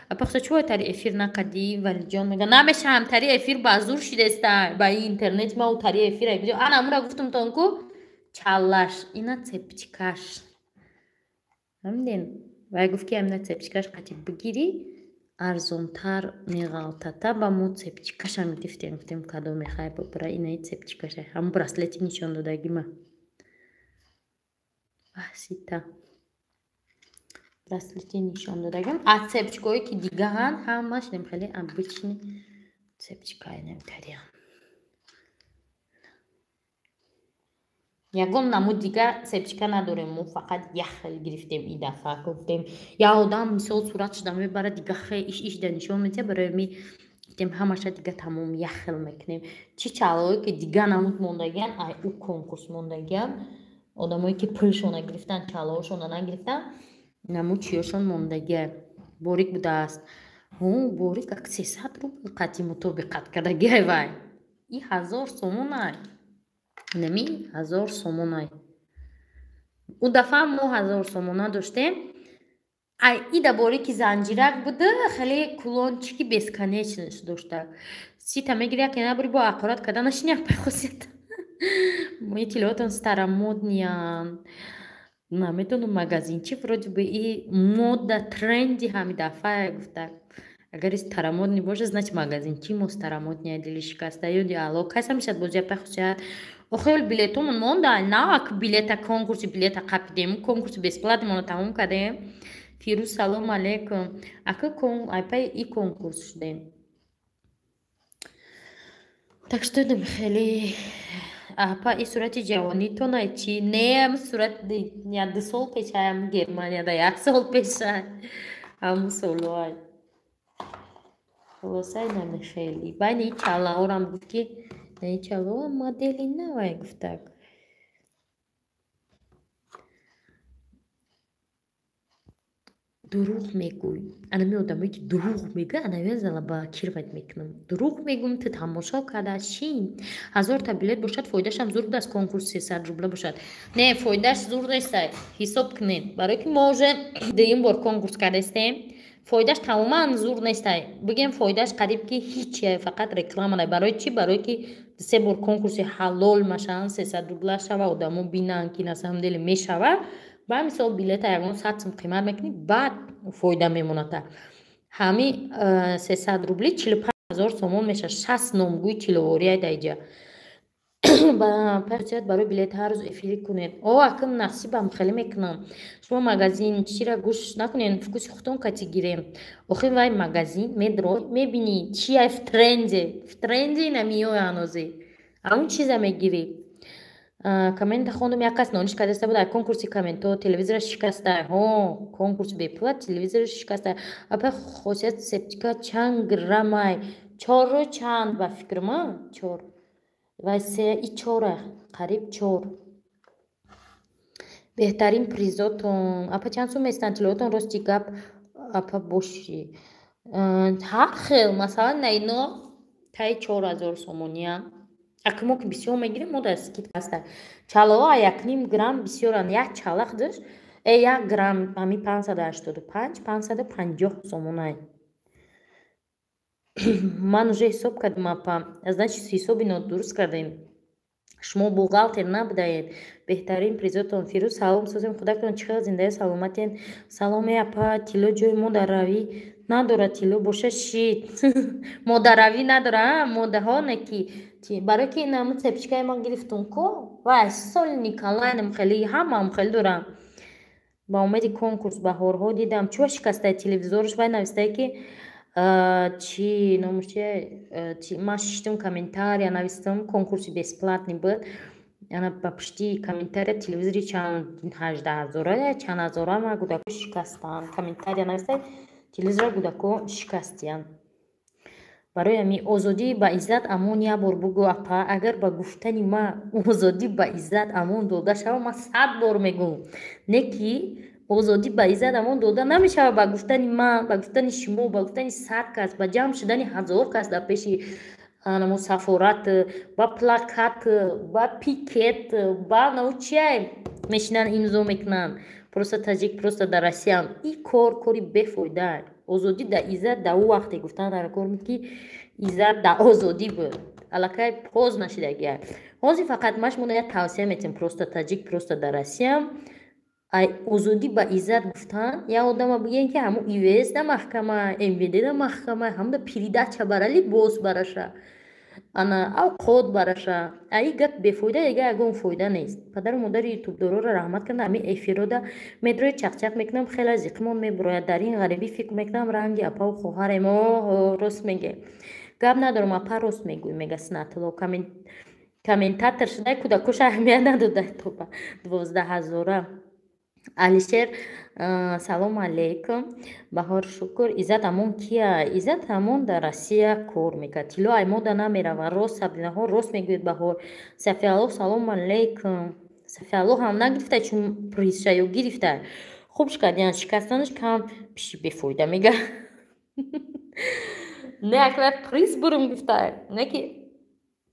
Апа хусо чӯ тари эфир накардӣ? Валиҷон мега намешавам, тари эфир ба зур шидаста ба интернет ма у тари эфир. Ана амура гуфтумтон ку чаллаш, ина цепочкаш. Фаҳмиден? Вай гуфт ки амина цепочкаш қати бигирӣ, арзонтар меғалтата. Ба мо цепочкашам гирифтем, гуфтем кадом мехай бубара, инаи цепочкаша. Ҳамун браслети нишон додагима. Сита. Браслети нишон додагим. А цепочкое ки дигаҳанд, ҳамаш нем хеле обычный цепочкаи немтариам. Ягон намуд дига цепочка надорем, мо фақат як хел гирифтем и дафъа. Гуфтем як одам мисол сурат шуда мебарад, дига хе иш иш да нишон медиҳад, барои ми гуфтем ҳамаша дига тамом як хел мекунем. Чӣ чалое ки дига намуд мондагиан, ай ӯ конкурс мондагиан, одамое ки пулшона гирифтан, чалоошона нагирифтан, намуд чиёшон мондагия. Борик будааст. Борик як 300 рубл қати мутобиқат кардагиай вай. И 1000 сомонай. Нами 1000 сомонай. Ӯ дафъа мо 1000 сомона доштем. Ай ида борики занҷирак буда, хеле кулончики бесконечность дошта. Сита мегири, яке набури бо ақорат карда нашини апай хосият. Мои тиллоотон старомодниянд. Наметонам, магазинчи вроде бы и мода тренди ҳами дафъа гуфта. Агар и старомодный бошад, значит магазинчи мо старомодния, дили шикаста ёди ало. Кайса мешад бози апай хусият? Охел билетомон монда, навак билета конкурси билета қапидем, конкурси бесплатный тамом кардем. Фирӯз, салом алейкум. Ака айпай и конкурс шудем. Так что дам хеле апа и сурати ҷавонитон чи? Не, ам сурат я 2 сол пешаям Германияда, як сол пеша. Ҳамун солҳоай. Хулоса инами хеле. Байни чалаорам гуфт ки наи чалао модели навай гуфтак. Дурӯғ мегӯй. Анами одамое ки дурӯғ мегӯяд, анамиа залабакирват мекунам. Дурӯғ мегӯм, ту тамошо карда шин. 1000та билет бошад, фоидашам зур будааст, конкурс 300 рубла бошад. Не, фоидаш зур нестай. Ҳисоб кунед. Барое ки мо уже дуюм бор конкурс кардастем, фоидаш тамоман зур нестай. Бигем фоидаш қариб ки ҳиче, фақат реклама. Барои чӣ? Барое ки се бор конкурси ҳалол машаан 300 рубла шава, одамо бинанд ки на самом деле мешава. Ба мисол билета ягон 100 сум қимат мекунӣ, баъд фоида мемоната. Ҳами 300 рубли 45 000 сомон мешавад. 60 номгӯи тилловория даиҷа. Ба барои билет ҳар рӯз эфирӣ кунед. О, акм насибам хеле мекунам. Шумо магазин чира гӯш накунед, вкуси худтон кати гирем. Охир вай магазин медрой, мебинӣ чия в тренде. В тренде намиёя ҳанӯзе. Ҳамун чиза мегирӣ. Коммента хондум, як кас нониш кардаста буд, конкурси комментҳо телевизора шикаста. Ҳо, конкурс бепула, телевизора шикаста. Апа хосият септика чанд граммай? Чору чанд ба фикрама? Чор. Вай се и чора, қариб чор. Беҳтарин призотон. Апа чанд сум местанд тиллоотон, рости гап апа боши. Ҳар хел, масалан, на ино таи 4000 сомония. Аки мо ки бисёр мегирем, мо дар скидка ҳаста. Чалаҳо 1,5 грамм бисёранд. Як чалах дошт, як грамм ҳами 585, 550 сомонай. Ман уже ҳисоб кардам апа. Значит, ҳисоби нодуруст кардем. Шумо бухгалтер набудаед. Беҳтарин призотон. Фирӯз, салом, созем худакон, чӣ хел зиндаё, саломатен. Саломе апа, тилло ҷои модаравӣ надорад, тилло боша шид. Модаравӣ надора, модаҳо не ки барое ки инаму цепочкаи ман гирифтум ку, вай соли Николайнам хеле ҳамаам хеле дорам. Ба умеди конкурс, Баҳорҳо, дидам, чӯ шикастаи телевизорш. Вай навистае, ки чи номаш чи, ман шиштум, комментария навистам, конкурси бесплатный буд. Ана ба пушти комментария телевизори чанд 18 ҳазора, чанд ҳазора ма кӯдако шикастанд. Комментария навистай, телевизора кӯдако шикастиянд. Барои ҳамин озодӣ ба Иззат Амон як бор бугӯ, апа. Агар ба гуфтани ма озодӣ ба Иззат Амон дода шава, ман 100 бор мегӯм, не ки озодӣ ба Иззат Амон дода намешава. Ба гуфтани ман, ба гуфтани шумо, ба гуфтани 100 кас, ба ҷамъ шудани 1000 кас дар пеши анамо сафорат, ба плакат, ба пикет, ба нав чия мешинанд, имзо мекунанд, «Просто таҷик, просто дар Россиям». И кор кори бефоида. Озодӣ да Иззат да ӯ вақте гуфтан дар кор, ки Иззат да озодӣ буд, аллакай поз нашидагия. Ҳозир фақат ма шумо як тавсия метиҳам: «Просто таҷик, просто дар Россиям», ай озодӣ ба Иззат гуфтан, як одама бигӯем, ки ҳамун ИВС да маҳкама, МВД да маҳкама, ҳамда передача бара, либос бараша, ана авқот бараша. Аи гап бефоида, дига ягон фоида нест. Падару модари ютубдороро раҳмат кунад. Ҳамин эфирода медрои чақчақ мекунам, хеле зиқмон мебурояд. Дар ин ғарибӣ фикр мекунам, ранги апаву хоҳарем. Оҳо, рост меге, гап надорам, апа, рост мегӯй, мега Снатило. Комментатор шудай, кӯдакоша аҳамият надодай то ба 12 ҳазора. Алишер, салому алейкум, Баҳор, шукр. Иззат Амон кия? Иззат Амон дар Россия кор мекард. Тилло аймода намеравад. Рост, Сабринаҳо, рост мегӯяд Баҳор. Сафиалло, салому алейкум. Сафиалло ҳам нагирифта, чун призша ё гирифта. Хуб шикардиян, шикастанаш кам пиши бефоида, мега. Не, акла приз бурум гуфта, не ки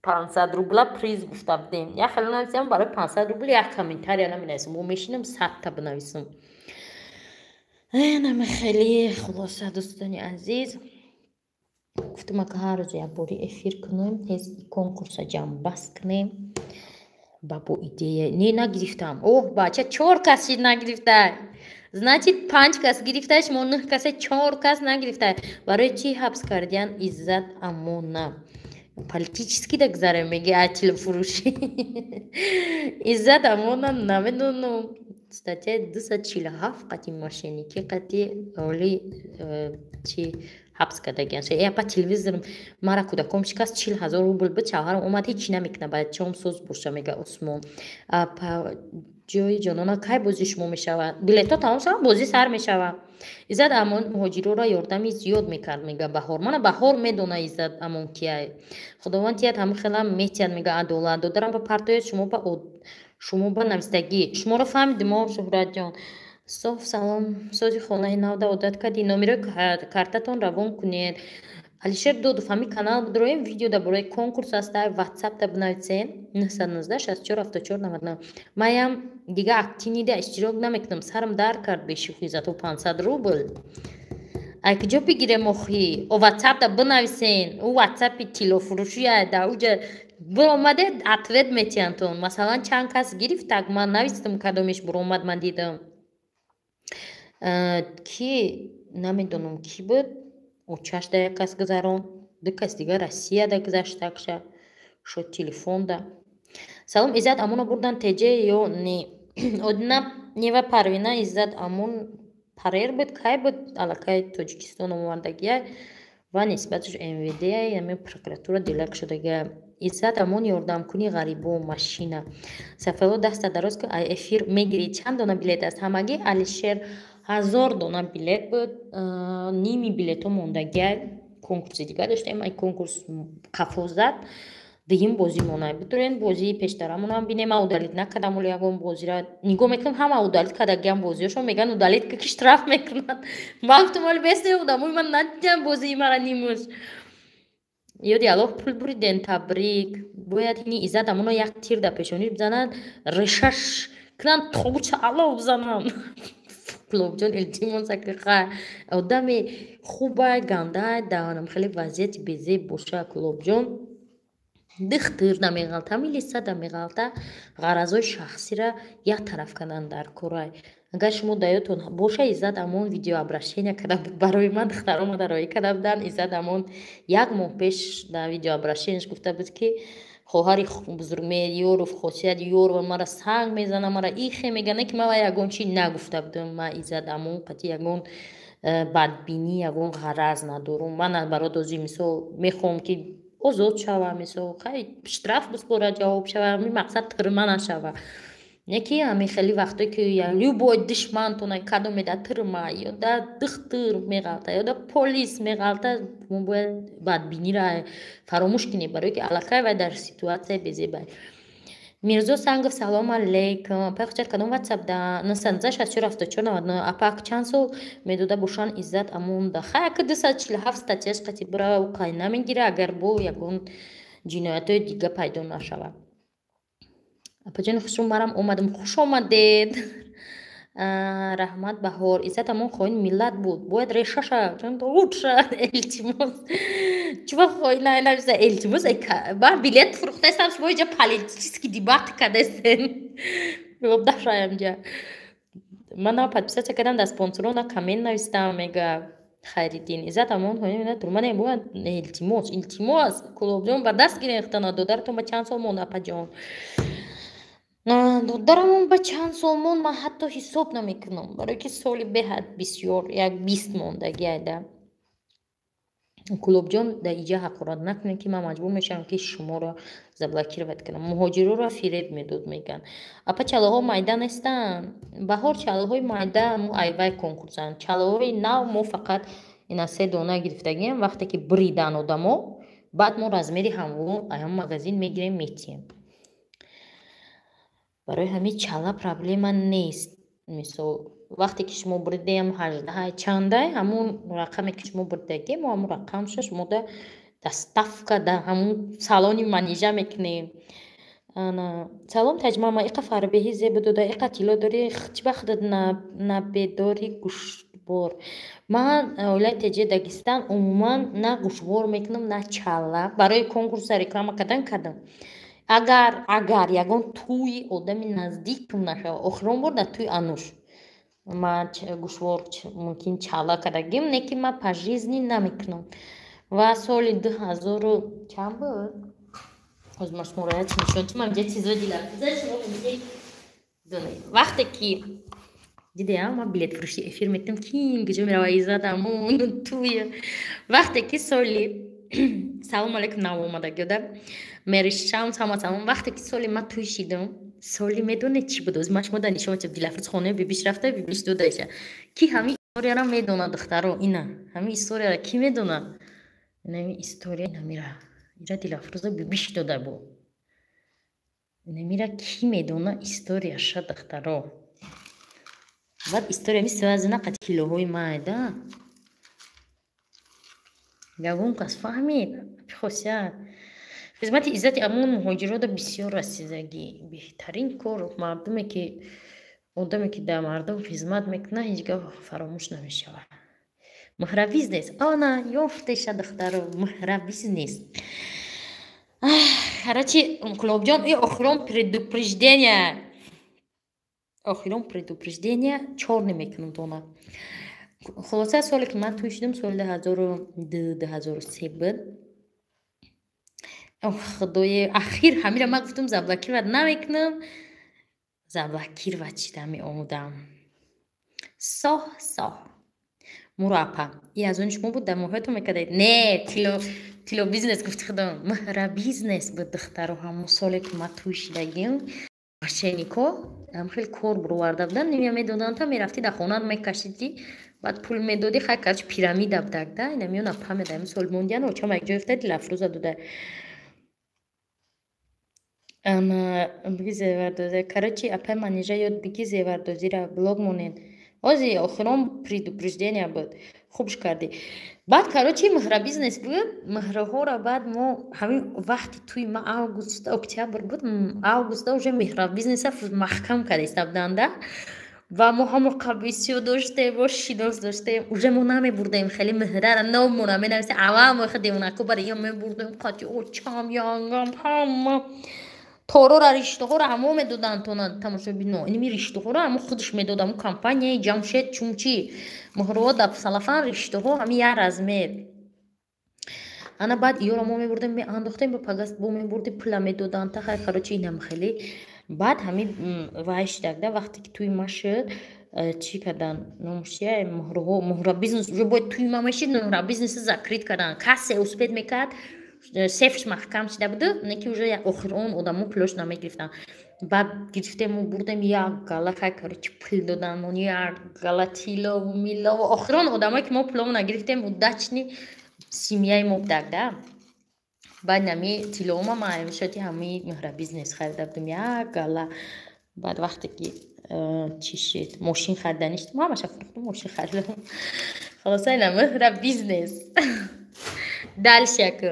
500 рубла приз гуфта будем. Як хеле нависам, барои 500 рубл як комментария наменависам, мо мешинам 100-та бинависам. Нама хеле хулоса, дӯстони азиз, гуфтам, ака, ҳар рӯз якбори эфир кунем, тез конкурса ҷамъбаст кунем. Ба бо идея не нагирифтам. Оҳ, бача, чор кас шид нагирифта, значит, панҷ кас гирифта, шумо нӯҳ касе, чор кас нагирифта. Барои чӣ ҳабс кардиян Иззат Амона? Политически да гузарем, меги, а тиллофурӯшӣ Иззат Амона намедонам, статьяи 247 қати мошенникӣ қати оли чи ҳабс кардагиан. Э, апа, телевизор мара кӯдаком шикаст, 40 000 рубл буд. Шавҳарам омад, ҳечи намекунад, бачаом соз боша, мега Усмон. Ҷои ҷонона, кай бозии шумо мешавад? Билетҳо тамом шаванд, бозӣ сар мешавад. Иззат Амон муҳоҷироро ёрдами зиёд мекард, мега Баҳор. Мана Баҳор медона, Иззат Амон кияй. Худованд тият, ҳама хелам метиҳад, мега Адолат. Додарам ба партояд, шумо ба навистагӣ, шуморо фаҳмидим о, Шуҳратҷон. Соф, салом, сози хонаи навда одат кардӣ? Номерои картатон равон кунед. Алишер Додов, ҳамин канал бидроем, видео дар бораи конкурс аста, ватсапта бинависен: 919 64 74 99. Маям дига активныйда иштирок намекунам, сарам дард кард бешӯхӣ. Зато 500 рубл ай куҷо бигирем охи? О, ватсапта бинависен, ӯ ватсапи тиллофурӯшия, дар уҷа биромаде, ответ метиҳанд. Масалан, чанд кас гирифт, так ман навистам, кадомеш биромад, ман дидам, ки намедонам кӣ буд, очашда як кас гузарон, ду кас дигар Россияда гузаштакша шуд телефонда. Салом, Иззат Амонро бурдан теҷе ё не? Одина Нева Парвина, Иззат Амон парер буд, кай буд, аллакай Тоҷикистон овардагия ва нисбаташ МВД, ами прокуратура дилак шудагия. Иззат Амон ёрдамкуни ғарибо машина. Сафело, даста дароз ки, ай эфир мегирӣ. Чанд дона билет аст ҳамагӣ? Алишер, 1000 дона билет буд, ними билетҳо мондагия. Конкурси дигар доштем, ай конкурс қафо зад, дуюм бозӣ монай. Бидурен, бозии пештарамонам бинем. Ман удалить накардам оли ягон бозира. Нигоҳ мекунам, ҳама удалить кардагиам бозиҳошон, мегӯянд, удалить ки штраф мекунанд. Ман гуфтам, оли бесте одамои ман надидам бозии мара нимуш. Ёди Аллоҳ, пул буриден, табрик. Бояд ҳини Иззат Амоно як тир дар пешонӣ бизананд, решаш кунанд, тобуча аллоҳ бизананд. Кулобҷон, илтимос, акиқа одами хубай, гандай, дар хеле вазъияти безеб боша. Кулобҷон, дихтир намеғалта, милиса дамеғалта, ғаразҳои шахсира як тараф кардан дар корай. Агар шумо даётон боша, Иззат Амон видеообращение карда буд барои ман, духтаро роӣ карда буданд. Иззат Амон як моҳ пеш дар видеообращениеш гуфта буд, ки Хоҳари Бузургмеҳр Ёров, Хосият Ёрова мара санг мезана, мара ихе мегана, ки ман ягон чи нагуфта будам. Ман Иззат Амон қати ягон бадбинӣ, ягон ғараз надорум. Ман наоборот ози, мисол, мехоҳам, ки озод шава, мисол, хай, штраф биспора, ҷавоб шава, ҳамин мақсад тюрьма нашава. Не ки ҳамин хеле вақтое ки любой душмантона кадоме да тюрьма ё да духтур меғалта, ё да полис меғалта, мо бояд бадбиниро фаромӯш кунем, барое ки аллакай вай дар ситуатсияи безебай. Мирзо Сангов, салом алейкум. Апай Хучат, кадом ватсап да? 964 74 99. Апа, чанд сол медода бошанд Иззат Амонда? Хай, ака, 247 статьяш қати бира, қай намегира, агар бо ягон ҷиноятҳои дига пайдо нашавад. Апаҷони хушрӯ, марам омадам, хуш омадед. Раҳмат, Баҳор. Иззат Амон хоин миллат буд, бояд решаша лучша. Илтимос, чува хоина нависа, илтимос. Ман билет фурӯхтаистам, шумо иҷа политический дебат кардастен. Дашаямҷа ман на подписаться кардам, дар спонсорона коммент навистам, мега Хайриддин. Иззат Амон хоин миллат турмане бояд, илтимос, илтимос. Кулобҷон, ба даст гирехтана. Додаратон ба чанд сол монд, апаҷон? Додарамон ба чанд сол монд, ман ҳатто ҳисоб намекунам, барое ки соли беҳад бисёр, як 20 мондагӣ айда. Кулобҷон, дар иҷа ҳақорат накунед, ки ман маҷбур мешавам, ки шуморо заблокировать кунам. Муҳоҷироро фиреб медод, мегӯянд. Апа, чалоҳо майда нестанд? Баҳор, чалоҳои майда мо айвай конкурсанд. Чалоҳои нав мо фақат ина се дона гирифтагием. Вақте ки бридан одамо, баъд мо размери ҳамво ҳам магазин мегирем, метиҳем. Барои ҳамин чала проблема нест. Мисол, вақте ки шумо буридем, 18 чандай, ҳамун рақаме ки шумо буридагӣ, мо ҳамун рақамша шумода доставка дар ҳамун салони Манижа мекунем. Салом, Таҷмама, иқа фарбеҳӣ зебо дода, иқа тилло дорӣ, чӣ ба худат набедори гӯштбор? Ман оилаи теҷи Дагистан умуман на гӯшвор мекунам, на чала. Барои конкурса реклама кардан кардам. Агар ягон тӯи одами наздикам нашава, охирон бор дар тӯи Ануш ман гӯшвор, мумкин, чала кардагим, не ки ман по жизни намекунам. Ва соли дуҳазору чанд буд, ҳозир ман шуморо як нишон чӣ, ман инҷа чизо дидам, шумо донед. Вақте ки дидеам, ман билетфурӯшӣ эфир метам, ким куҷо мерава, Иззатамон тӯя. Вақте ки соли, салом алейкум, навомадагиёда меришам, сама салом. Вақте ки соли ман тӯй шидам, соли медонед чӣ буд? Ман шумо дар нишон Дилафрӯз хонаи бибиш рафта, бибиш додаиша. Ки ҳамин историяро медонад, духтаро? Ина ҳамин историяро ки медонад? Инами история, инамира, ира Дилафрӯза бибиш дода буд. Инамира ки медона историяша, духтаро? Баъд история ми связана қати килоҳои майда. Ягон кас фаҳмид? Хосият, хизмати Иззати Амон муҳоҷирода бисёр расидагӣ, беҳтарин кор. Мардуме ки, одаме ки дар мардум хизмат мекунад, ҳеҷ гоҳ фаромӯш намешавад. Муҳра Бизнес, ана ёфтеша, духтаро, Муҳра Бизнес. Короче, Кулобҷон, и охирон предупреждение, охирон предупреждение, чор намекунам тона. Хулоса, соле ки ман тӯй шудам, соли 2002, 2003 буд. Худои, ахир ҳамира ман гуфтам, заблокировать намекунам, заблокировать шида меомудам. Соҳ соҳ муро, апа, и аз они шумо буд, дар моҳоятон мекардед? Не, тило, тило Бизнес гуфти худам, Муҳра Бизнес буд, духтаро. Ҳамон соле ки ман тӯй шидагим, мошеннико ам хеле кор буроварда буданд, немя медоданд, та мерафтӣ, дар хонаат мекашидӣ, баъд пул медодӣ. Хай, короче, пирамида будак да. Инамиён апа медаем, сол мондиян, очам як ҷо ёфта, Дилафрӯза дода. Ана биги зевардозӣ. Короче, апай Манижа, ёд биги зевардозиро, блог монед. Ози охирон предупреждение буд, хубш кардӣ. Баъд, короче, Муҳра Бизнес буд, муҳраҳоро баъд мо ҳамин вақти тӯи ма август, октябр буд, августа уже Муҳра Бизнеса маҳкам карда буданда ва мо ҳамоқа бисёр доштем, бо шинос доштем. Уже мо намебурдем хеле муҳрара, номона менависем, аввал мо девонако бари ё мебурдем қати очам, янгам, ҳама торора, риштаҳоро ҳамо медоданд тона тамошобино. Иними риштаҳоро ҳамо худаш медод, ҳамо компанияи Ҷамшед. Чунчи муҳраҳо дар салафан, риштаҳо ҳами як размер. Ана баъд иёро мо мебурдем, меандохтем, ба пагаст бо мебурдем, пула медодан. Та хай, короче, инам хеле. Баъд ҳами вай шидагда, вақте ки туи ма шуд, чӣ кардан, номаш чия, муҳраҳо, муҳра бизнес уже бояд туи ма мешид, муҳра бизнеса закрыть кардан. Касе успеть мекард, сейфш маҳкам шида буду, не ки уже охир он одамо пулош намегирифтанд. Баъд гирифтему бурдем, як гала, хай, короче, пул додан, як гала тиллову миллову. Охирон одамое ки мо пуломона гирифтем, удачный семьяи мо будак да. Баъд нами тиллома ма шоти ҳами муҳра бизнес харида будем, як гала. Баъд вақте ки чӣ шид, мошин хариданӣ шуд, ҳамаша фурӯхтум, мошин харидам. Холоса, ина муҳра бизнес. Дальше яку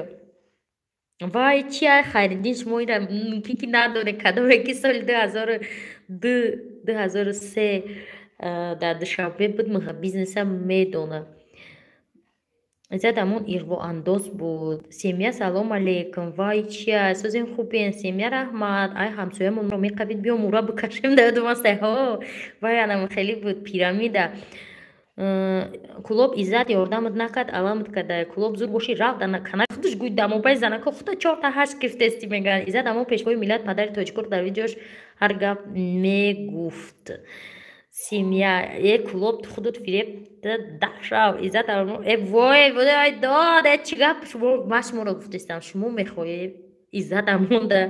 вай чи ай, Хайриддин, шумо ира мумкин ки надоре, кадоме ки соли 2002, 2003 дар Душанбе буд, муҳра бизнеса медонад. Иззат Амон иғвоандоз буд. Семья, салом алейкум. Вай чия, созем, хубен? Семья, раҳмат. Ай, ҳамсоямонро меқавид, биё мура бикашем, даёдумастай. Ҳо, вай анам хеле буд, пирамида. Кулоб, Иззат ёрдамат накард, аламат карда. Кулоб зур бошӣ, рав кана худаш гӯй дамобаи занако худо чорта ҳашт гирифтести, мегӯянд. Иззат Амон пешвои миллат, падари тоҷикор, дар видеош ҳар гап мегуфт. Семья, э, Кулоб, худут фиреб дашав. Иззат, э, вой, вой, дод, э, чӣ гап? Шумо, ман шуморо гуфтестам, шумо мехоҳед Иззат Амонда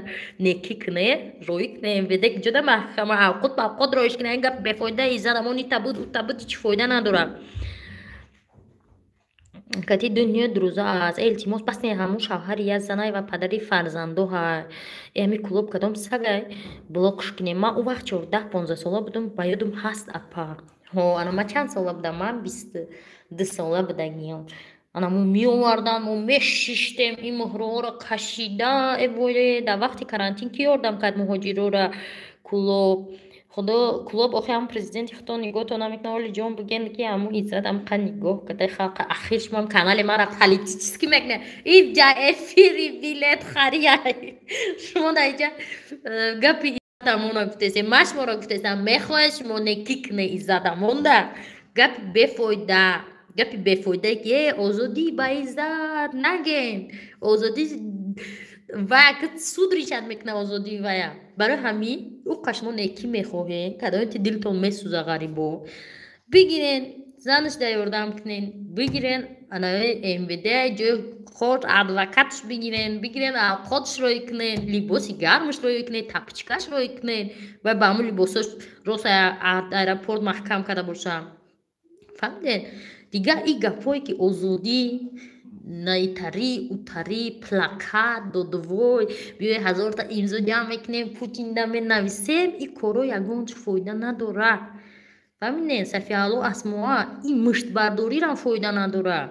некӣ куне, роӣ куне, МВД ҷода, маҳкама, авқот ба авқот роиш куне. Ин гап бефоида. Иззат Амон ита буд, ута буд, ҳеҷ фоида надорад. Кати дунё дурӯза аст. Э, илтимос, бас не, ҳамун шавҳари як занай ва падари фарзандо ҳай. Э, ҳами Кулоб кадом сагай, блокш кунем. Ман ӯ вақт 14-15 сола будам, ба ёдам ҳаст, апа. Ҳо, ана ман чанд сола будам? Ман 22 сола будагиам. Ана мо меовардан, мо мешиштем, ин муҳраҳоро кашида. Э, вой, дар вақти карантин ки ёрдам кард муҳоҷирора Кулоб? Худо, Кулоб, охи ҳамн президенти худо нигоҳто намекунад. Оли ҷон, буген ки ҳамун Иззат ҳамқа нигоҳ карда халқа. Ахир шумам канали мара политически мекунед. Иҷа эфири билет хария, шумо дар иҷа гапи Иззат Амона гуфтесем. Ман шуморо гуфтесам, мехоҳед шумо некӣ куне Иззат Амонда, гапи бефоида, гапи бефоидае ки э озодӣ ба Иззат наген, озодӣ вая ки суд решать мекунад озодии вая. Барои ҳамин ӯ қашмо некӣ мехоҳед, кадоме ки дилтон месӯза ғарибо, бигирен, занаш да ёрдам кунен, бигирен анаи МВД, ҷои кор, адвокатш бигирен, бигирен, авқотш роӣ кунен, либоси гармаш роӣ кунен, тапочкаш роӣ кунен ва ба ҳамун либосош рост аэропорт маҳкам карда боша. Фаҳмидед? Дигар ин гапҳое ки озодӣ наитарӣ, утарӣ, плакат додувой, биёи ҳазорта имзо ҷамъ мекунем, Путинда менависем, ин корҳо ягон чӣ фоида надорад. Фаҳмидед, Сафиалло, Асмоа, ин муштбардорирам фоида надорад.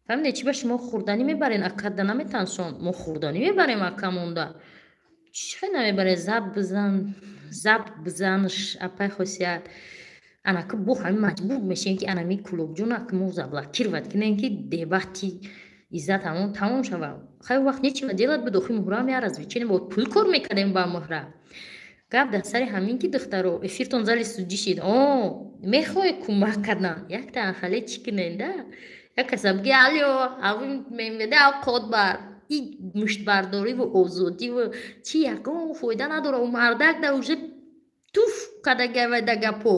Фаҳмидед, чӣ ба шумо хӯрданӣ мебарен, акада наметансон. Мо хӯрданӣ мебарем, ака монда чӣ намебарем? Заб бизан, заб бизанш, апай Хосият. Анаки бо ҳамин маҷбур мешем, ки анами Кулобҷона ки мо заблокировать кунем, ки дебати Иззат ҳамон тамом шавад. Хай, вақт нечего делать буд, охи муҳрам я развлечение бо пул кор мекардем ба муҳра. Гап дар сари ҳамин ки, духтаро, эфиртон зали судӣ шид. О, мехоҳе кӯмак кардан, якта анхале чӣ кунен да, як каса биги: «Алё, мемеда авқот бар». И муштбардориву озодиву чи ягон фоида надора. У мардак да уже туф кардагавай да гапо.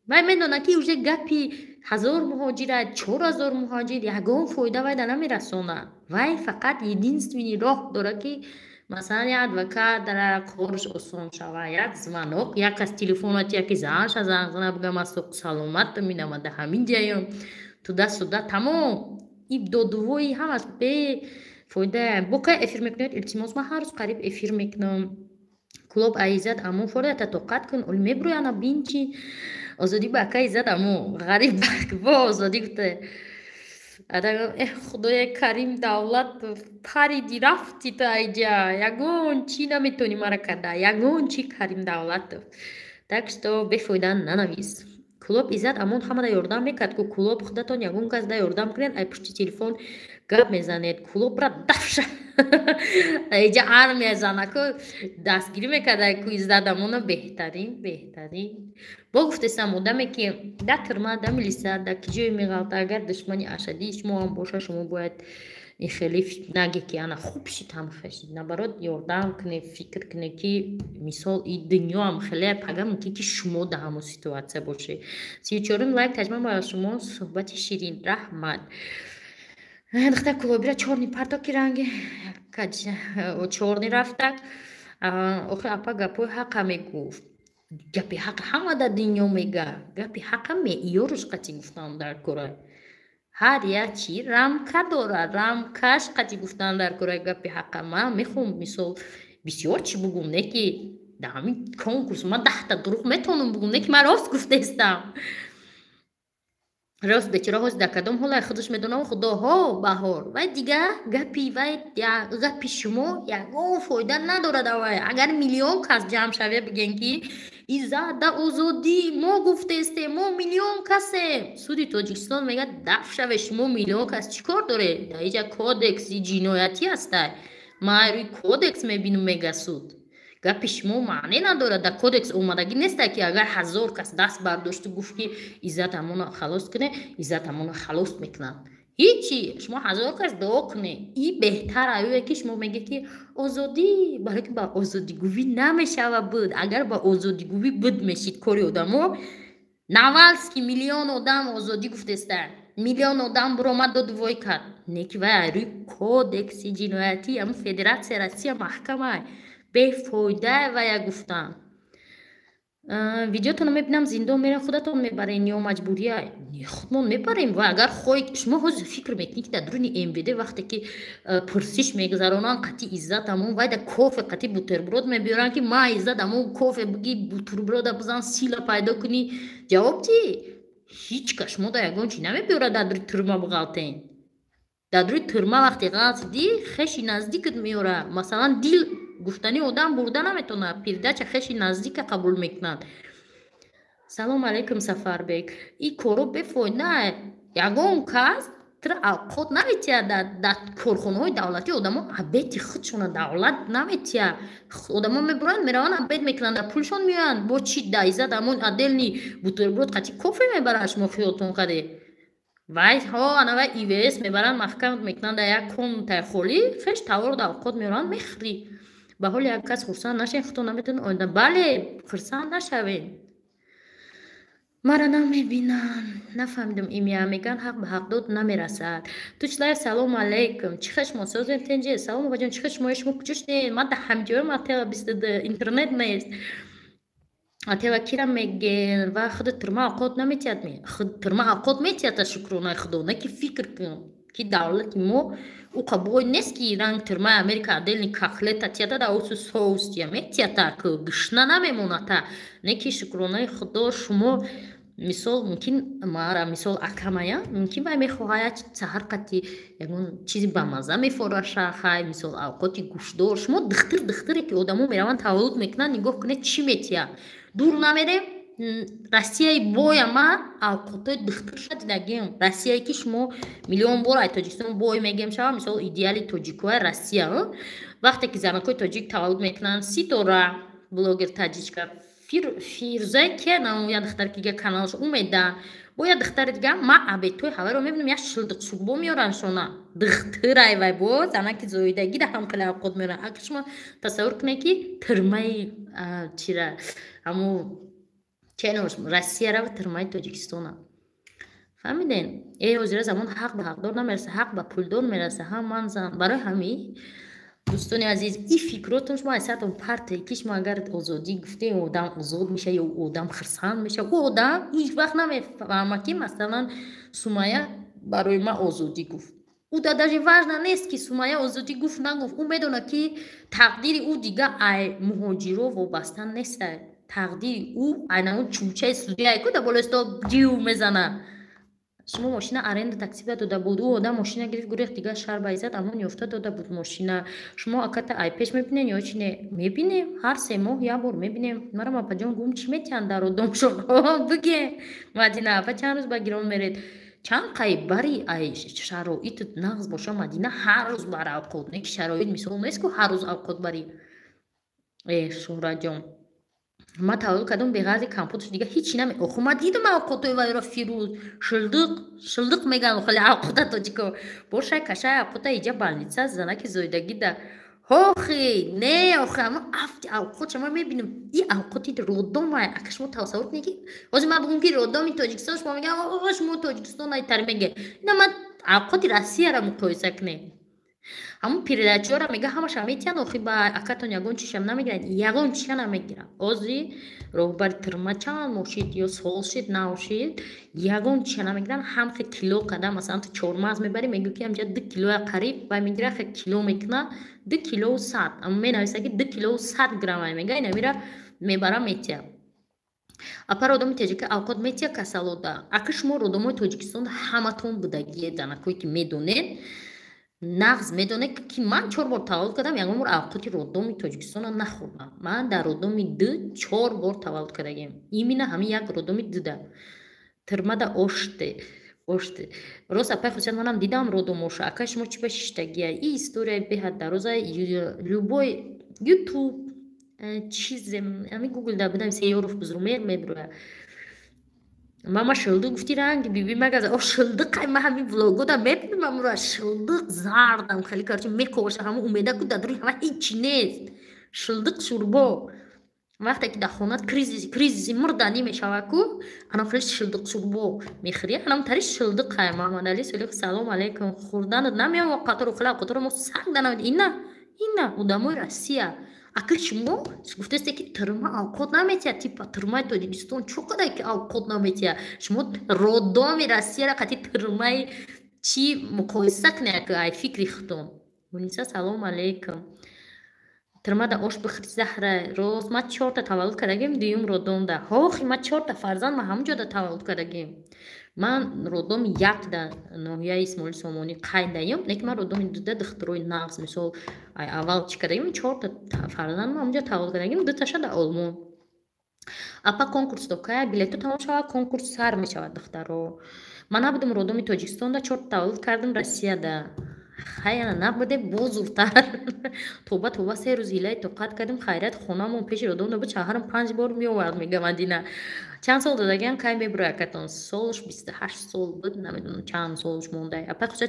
Вай медонад, ки уже гапи 1000 муҳоҷира, 4000 муҳоҷир ягон фоида вай да намерасонад. Вай фақат единственный роҳ дорад, ки масалан як адвокат дара, корш осон шава, як звонок, як кас телефонат, яки занша занг зана, бига: «Ман саломатам, инамада ҳамин ҷаён», туда-сюда, тамом. И додувои ҳамаш бефоида. Бо кай эфир мекунед, илтимос? Ман ҳар рӯз қариб эфир мекунам. Клуб Аизат Амон, форията тоқат кун, оли мебурӯй, ана бин чи. Озодӣ ба ака Иззат Амон, ғариб бо озодӣ гуфта. Э, худоя, Карим Давлат, париди, рафти ту айҷа, ягон чӣ наметавонӣ мара карда, ягон чӣ, Карим Давлатов. Так что бефоида нанавис. Клуб, Иззат Амон ҳамада ёрдам мекард ку. Клуб, худатон ягон кас да ёрдам кунед, ай пушти телефон гап мезанед. Клубра дафша, иҷа армия занаку дастгирӣ мекарда ку Иззат Амона. Беҳтарин, беҳтарин. Бо гуфтесам, одаме ки да тюрьма, да милиса, да ки ҷое меғалта, агар душмани ашадии шумо ҳам боша, шумо бояд Ин хеле наге, ки ана хуб шид, ҳам хешид. Наоборот, ёрдам кунед, фикр кунед, ки мисол и дунёам хеле пага мумкин, ки шумо дар ҳамон ситуация бошед. 34-ум лайк таҷма ба шумо, суҳбати ширин, раҳмат. Духтар кулобира чёрный парто, ки ранги чёрный рафтак. Охи, апа, гапҳои ҳақа мегуфт. Гапи ҳақ ҳама дар дунё мега. Гапи ҳақа меъёрш қатӣ гуфтан дар кора. Ҳар як чи рамка дорад, рамкаш қатӣ гуфтан дар кора гапи ҳақа. Ман мехоҳам, мисол, бисёр чӣ бугум, не ки дар ҳамин конкурс ман 10-та дурӯғ метавонам бугум, не ки ман рост гуфтаистам. Рост, бечора ҳозир дар кадом ҳолай, худаш медонам. Худоҳо, баҳор вай дига гапи вай, гапи шумо ягон фоида надорад. Авай агар миллион кас ҷамъ шаве, бигем, ки Иззат да озодӣ мо гуфтестем, мо миллион касем, суди Тоҷикистон мегӯяд: «Даф шаве, шумо миллион кас чӣ кор доред? Дар иҷа кодекси ҷиноятӣ ҳастай, ман рӯи кодекс мебинам», мега суд. Гапи шумо маъне надорад. Дар кодекс омадагӣ нестай, ки агар 1000 кас даст бардошту гуфт, ки Иззат ҳамона халос куне, Иззат ҳамона халос мекунанд. Ҳичи, шумо 1000 кас дуо куне, и беҳтар аюе, ки шумо меге, ки озодӣ. Барое ки ба озодигӯвӣ намешава буд. Агар ба озодигӯвӣ буд мешид кори одамо, Навалский миллион одам озодӣ гуфтеста, миллион одам буромад, доду вой кард. Не ки вай рӯи кодекси ҷиноятӣ ам Федератсия Россия маҳкамай, бефоида вая гуфтан. Видеотонро мебинам, зиндон мерем, худатон мебарен ё маҷбурия? Худмон мебарем. Ва агар хоҳед, шумо ҳозир фикр мекунед, ки дар дуруни МВД вақте ки пурсиш мегузаронанд қатъи Иззат амон, вайда кофе қатъи бутерброд мебиёранд, ки ма Иззат амон кофе буги, бутерброда бизан, сила пайдо кунӣ, ҷавоб чи? Ҳеҷ кас шумо да ягон чи намебиёрад. Дар дури тюрьма буғалтен, дар дури тюрьма вақте ғалтидӣ, хеши наздикат меёра. Масалан, дил гуфтани одам бурда наметавонад, передача хеши наздика қабул мекунад. Салом алейкум, Сафарбек. И коро бефоида. Ягон кас тира авқот наметиҳад. Дар корхонаҳои давлатӣ одамо обеди худшона давлат наметиҳад. Одамо мебуранд, мераванд, обед мекунанд, дар пулшон меоянд. Бо чи да Иззат амон отдельный бутерброд қати кофе мебаранд? Шумо хиёлтон каде, вай ҳо ана вай ИВС мебаранд, маҳкам мекунанд дар як комнатаи холӣ, хеш тавор да авқот меоранд, мехӯрӣ. Ба ҳоли як кас хурсанд нашавед, худтон наметавонед оинда. Бале, хурсанд нашавед. Мара намебинанд, нафаҳмидам имя. Мегӯянд, ҳақ ба ҳақдод намерасад. Тучлаев, салому алейкум, чӣ хел шумо, созем, тенҷе? Салом, бобаҷон, чӣ хел шумо? Шумо куҷо шудед? Ман дар ҳамҷоям, атела 22 интернет нест. Атела кира мегӯен ва худи тюрьма авқот наметиҳад? Худ тюрьма авқот метиҳад, шукронаи Худо. Не ки фикр кун, ки давлати мо уқа бой нест, ки ранг тюрьмаи Америка отдельный котлета тията, да усу соус тия метията, ки гушна намемоната. Не ки, шукронаи Худо, шумо мисол мумкин мара, мисол акамая мумкин вай мехоҳад саҳар қати ягон чизи бамаза мефораша. Хай, мисол, авқоти гӯштдор. Шумо духтир, духтире ки одамо мераванд, таваллуд мекунанд, нигоҳ кунед, чӣ метия. Дур намерем, Россияи боя ма авқотҳои духтирша дидагем. Россияе ки шумо миллион бор ай Тоҷикистон бой мегем шава, мисол, идеали тоҷикоя Россия. Вақте ки занакҳои тоҷик таваллуд мекунанд, Ситора, блогер таҷичка, Фирӯзае ки нам як духтаре ки каналаш умеда, бо як духтари дига, ма обедҳои ҳавайро мебинам, як шилдиқ шӯрбо меёранд шона. Духтирай вай бо занаки зоидагӣ да ҳам хеле авқот меёранд. Агар шумо тасаввур кунед, ки тюрьмаи чира, ҳаму ченаш Россияра ва тюрьмаи Тоҷикистона, фаҳмиден? Э, ҳозира замон ҳақ ба ҳақдор намераса, ҳақ ба пулдор мераса. Ҳам ман зан. Барои ҳамин, дӯстони азиз, и фикротон шумо айсатон парте, ки шумо агар озодӣ гуфтем, одам озод меша ё одам хирсанд меша. Ӯ одам ҳеҷ вақт намефаҳма, ки масалан Сумая барои ман озодӣ гуфт. Ӯ да даже важно нест, ки Сумая озодӣ гуфт, нагуфт. Ӯ медонад, ки тақдири ӯ дига ай муҳоҷиро вобаста неста. Тақдири ӯ айнан чӯчаи судияе ку да болои стол ҷив мезана. Шумо мошина аренда таксиба дода буд, ӯ одам мошина гирифт, гурехт, дигар шаҳр ба Иззат амон ёфта дода буд мошина. Шумо аката ай пеш мебинен ё чи не? Мебинем, ҳар 3 моҳ як бор мебинем. Марам, апаҷон, гум чӣ метиҳанд дар одомшон, буге. Мадина апа, чанд рӯз ба гирон меред? Чанд қай бари, ай шароит нағз боша, Мадина, ҳар рӯз бар авқот. Не ки шароит мисол нест ку ҳар рӯз авқот барӣ. Э, Шуҳратҷон. Ма таваллуд кардам, беғарзи компотш дига ҳичи наме. Оху, ма дидам авқотои вайро, Фирӯз, шилдиқ шилдиқ меган хеле авқота тоҷико. Бошай, кашай авқота иҷа больница занаки зоидагида. Ҳохи не, охи, ама афти авқотша ма мебинам, и авқоти роддомай. Ака, шумо тасаввур кунед, ки ҳозир ман бигӯм, ки роддоми Тоҷикистон, шумо мегӯям, шумо Тоҷикистон айтар меге. Ина ман авқоти Россияро муқоиса кунем. Ҳамун передачаҳоро мега, ҳамаша метиҳанд. Охи, ба акатон ягон чишам намегиранд, ягон чиша намегиранд. Ози роҳбари тирма чанд моҳ шид ё сол шид, нав шид, ягон чиша намегиранд. Ҳам хе кило када, масалан, ту чормағз мебарӣ, мегӯ, ки ҳамҷа 2 килоя қариб, вай мегира, хе кило мекуна, 2 килову 100, менависа, ки 2 килову 100 грамм мега, инамира мебара, метиҳад. Апа, роддоми тоҷика авқот метиҳа касалода? Ака, шумо роддомои Тоҷикистон ҳаматон будагие, занакое ки медонед, нағз медонед, ки ман чор бор таваллуд кардам, ягон бор авқоти роддоми Тоҷикистонро нахӯрдам. Ман дар роддоми д чор бор таваллуд кардагиам, именно ҳамин як роддоми дда. Тирмада оште оште рост, апай Хусият, манам дидам роддомоша. Ака, шумо чӣ ба шиштагия? И историяи беҳад дароза, любой Ютуб чизе, ҳамин Гугл да будам, Сеёров бузрумер мебирояд. Мама, шилдиқ гуфти, ранги биби магаза. О, шилдиқай, ма ҳамин влогода мебинам, амура шилдиқ зардам хеле, короче, мекоша. Ҳамун умеда ку дар ҳама ҳичи нест, шилдиқ шурбо. Вақте ки дар хона кризиси мурданӣ мешавад ку, анам хеле шилдиқ шурбо мехӯри, анам тари шилдиқай. Маҳмадали Солиҳ, салом алейкум. Хӯрданат намеояд қатору хеле қатору мо саг данавед. Ина одамои Россия. Ака, шумо гуфтасте, ки тирма авқот наметиҳад, типа тирмаи Тоҷикистон чо қадар ки авқот наметиҳад? Шумо роддоми Россияро қати тирмаи чӣ муқоиса кунед, ай фикри худтон. Муниса, салом алейкум. Тирмада ош бихӯри, заҳра. Рост, ман чорта таваллуд кардагим дуюм роддомда. Ҳохи, ман чорта фарзанд, ман ҳамун ҷода таваллуд кардагим. Ман роддоми якда ноҳияи Исмоили Сомонӣ қайдаем, лекин ман роддоми дуда духтурои нағз, мисол, аввал чӣ кардагим, чорта фарзанд ман ҳамунҷо таваллуд кардагим, дуташа дар Олмон. Апа, конкурс то кая? Билету тамом шавад, конкурс сар мешавад. Духтаро, ман набудам роддоми Тоҷикистонда, чорта таваллуд кардам Россияда. Хаяна набуде, боз зудтар. Тоба, тоба, 3 рӯз ҳилаи тоқат кардем. Хайрат, хонамон пеши роддом набуд, шавҳарам панҷ бор меовард, мега Мадина. Чанд сол додагиам, кай мебурояд акатон? Солш 28 сол буд, намедонам, чанд солш монда. Апай Хуша,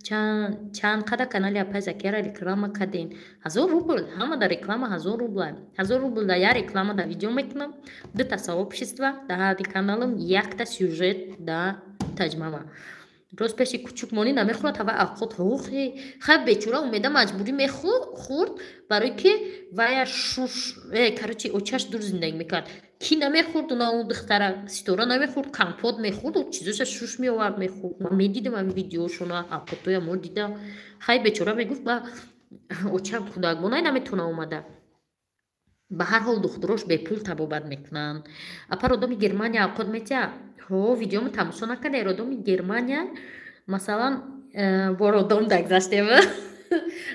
чанд қадар канали апай Закияра реклама кардем? 1000 рубл. Ҳама дар реклама 1000 рубла. 1000 рубл да як реклама да видео мекунам, дута сообщества да ҳарди каналам, якта сюжет да таҷмама. Рост, пеши кучук монӣ намехӯрад ҳава авқот. Ҳуқи хай, бечора умеда маҷбурӣ мехӯрд, барои ки вая шуш короче, очаш дур зиндагӣ мекард, ки намехӯрд. Уна он духтара Ситора намехӯрд, компот мехӯрд, чизоша шуш меовард, мехӯрд. Ман медидам ами видеошона, авқотоя мо дидам. Хай, бечора мегуфт, ба очам кӯдакбонай наметона омада. Ба ҳар ҳол, духтурош бепул табобат мекунанд. Апа, роддоми Германия авқот метиҳад? Ҳо, видеомо тамошо накарда? Роддоми Германия, масалан, бо роддом дагзаштем.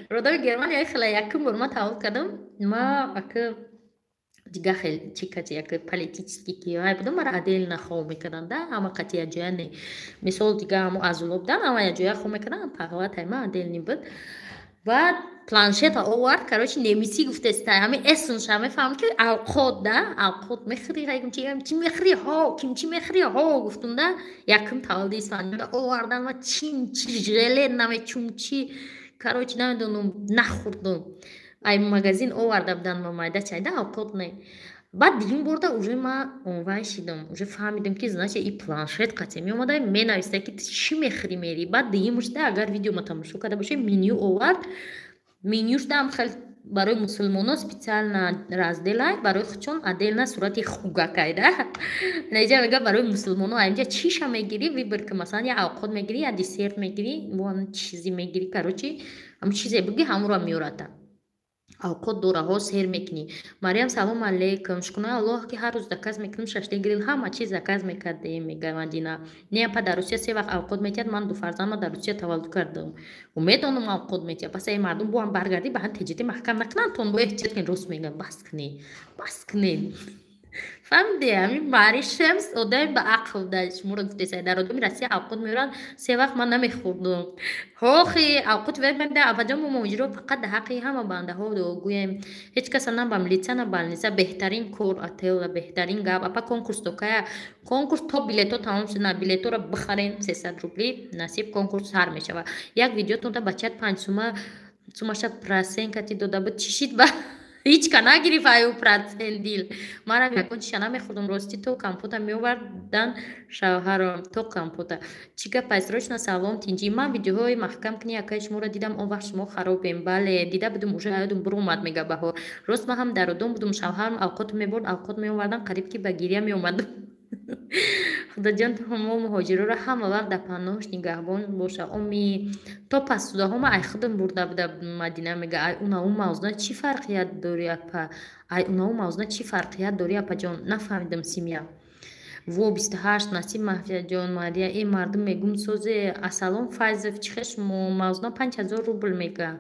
Роддоми Германия хеле, якум бор ма таваллуд кардам, ма ака дига хел чи кати, як политический ки вай будам, мара отдельно хоб мекарданд да, ҳама қати якҷоя не. Мисол, дига ҳамо азуло будан, ҳама якҷоя хоб мекарданд, палатай ма отдельный буд. Баъд планшета овард, короче, немисӣ гуфтеста, ҳами эсунша мефаҳмам, ки авқот да, авқот мехӯри, чи мехӯри, ҳо, кимчи мехӯри, ҳо, гуфтум да. Якум таваллуди Исфандиёра овардан, ма чимчи желе намечумчи, короче, намедонам, нахӯрдум. Ай магазин оварда будан, ма майда чайда, авқот не. Баъд дуюм борда уже ма вай шидам, уже фаҳмидам, ки значит, и планшет қате меомада, менависта, ки чӣ мехӯри, мери. Баъд дуюмушда, агар видеома тамошо карда бошед, меню овард. Менюшдаам хел барои мусулмоно специально разделай, барои худшон отдельно, сурати хугакайда. Неҷа мега, барои мусулмоно. Аинҷа чиша мегирӣ, выбор ки, масалан, я авқот мегирӣ, я десерт мегирӣ, бо ҳам чизе мегирӣ, короче, ҳам чизе бигӣ, ҳамонро меората. Авқот дораҳо, сер мекунӣ. Мариям, салом алейкум. Шукрона Аллоҳ, ки ҳар рӯз заказ мекунем, шашлик, грил, ҳама чиз заказ мекардем, мега Мадина. Не, апа, дар Русия се вақт авқот метиҳад. Ман ду фарзандма дар Русия таваллуд кардам, умедонам, авқот метиҳад. Пас ай мардум бо ҳам баргардӣ, ба ҳам теҷити маҳкам накунанд тон, бо эҳтиёт кунед. Рост мегӯям, бас кунед, бас кунед. Фаҳмиде, ҳамин Мари Шамс одами ба ақл да шуморо гуфтеса. Дар одами Россия авқот меоранд, се вақт ман намехӯрдум. Ҳохи авқот вемеда, апаҷон, мо муҳоҷиро фақат дар ҳаққи ҳама бандаҳо дуогӯем. Ҳеҷ каса на ба милитсия, на больница. Беҳтарин кор, отела, беҳтарин гап. Апа, конкурс то кая? Конкурс то билетҳо тамом шуда. Билетҳоро бихарен, 300 рубли, насиб, конкурс сар мешавад. Як видеотонда бачаат 5 сума сумаша процент кати дода буд, чӣ шид? Ба ҳеҷ ка нагирифт аю процент дил. Манам ягон чиша намехӯрдум, ростӣ, то компота меовардан шавҳаром, то компота. Чӣ гап аст? Срочно. Салом, тинҷӣ. Ман видеоҳои маҳкам кунӣ, акаи шуморо дидам, он вақт шумо харобем. Бале, дида будум, уже аёдум буромад, мега Баҳор. Рост, ман ҳам дар одом будум, шавҳарам авқот мебурд, авқот меовардан, қариб ки ба гиря меомадам. Худоҷон, мо муҳоҷироро ҳама вақт дар паноҳш нигаҳбон боша, омин. То пасудаҳо ма ай худам бурда буда. Мадина мега: ай унау мавзуна чӣ фарқият дорӣ, апа? Ай унау мавзуна чӣ фарқият дорӣ, апаҷон? Нафаҳмидам. Семья во 28, насиб, маҳфияҷон, Мария, э мардум мегум созе. Ассалом, Файзов, чӣ хел шумо? Мавзуна 5000 рубл мега.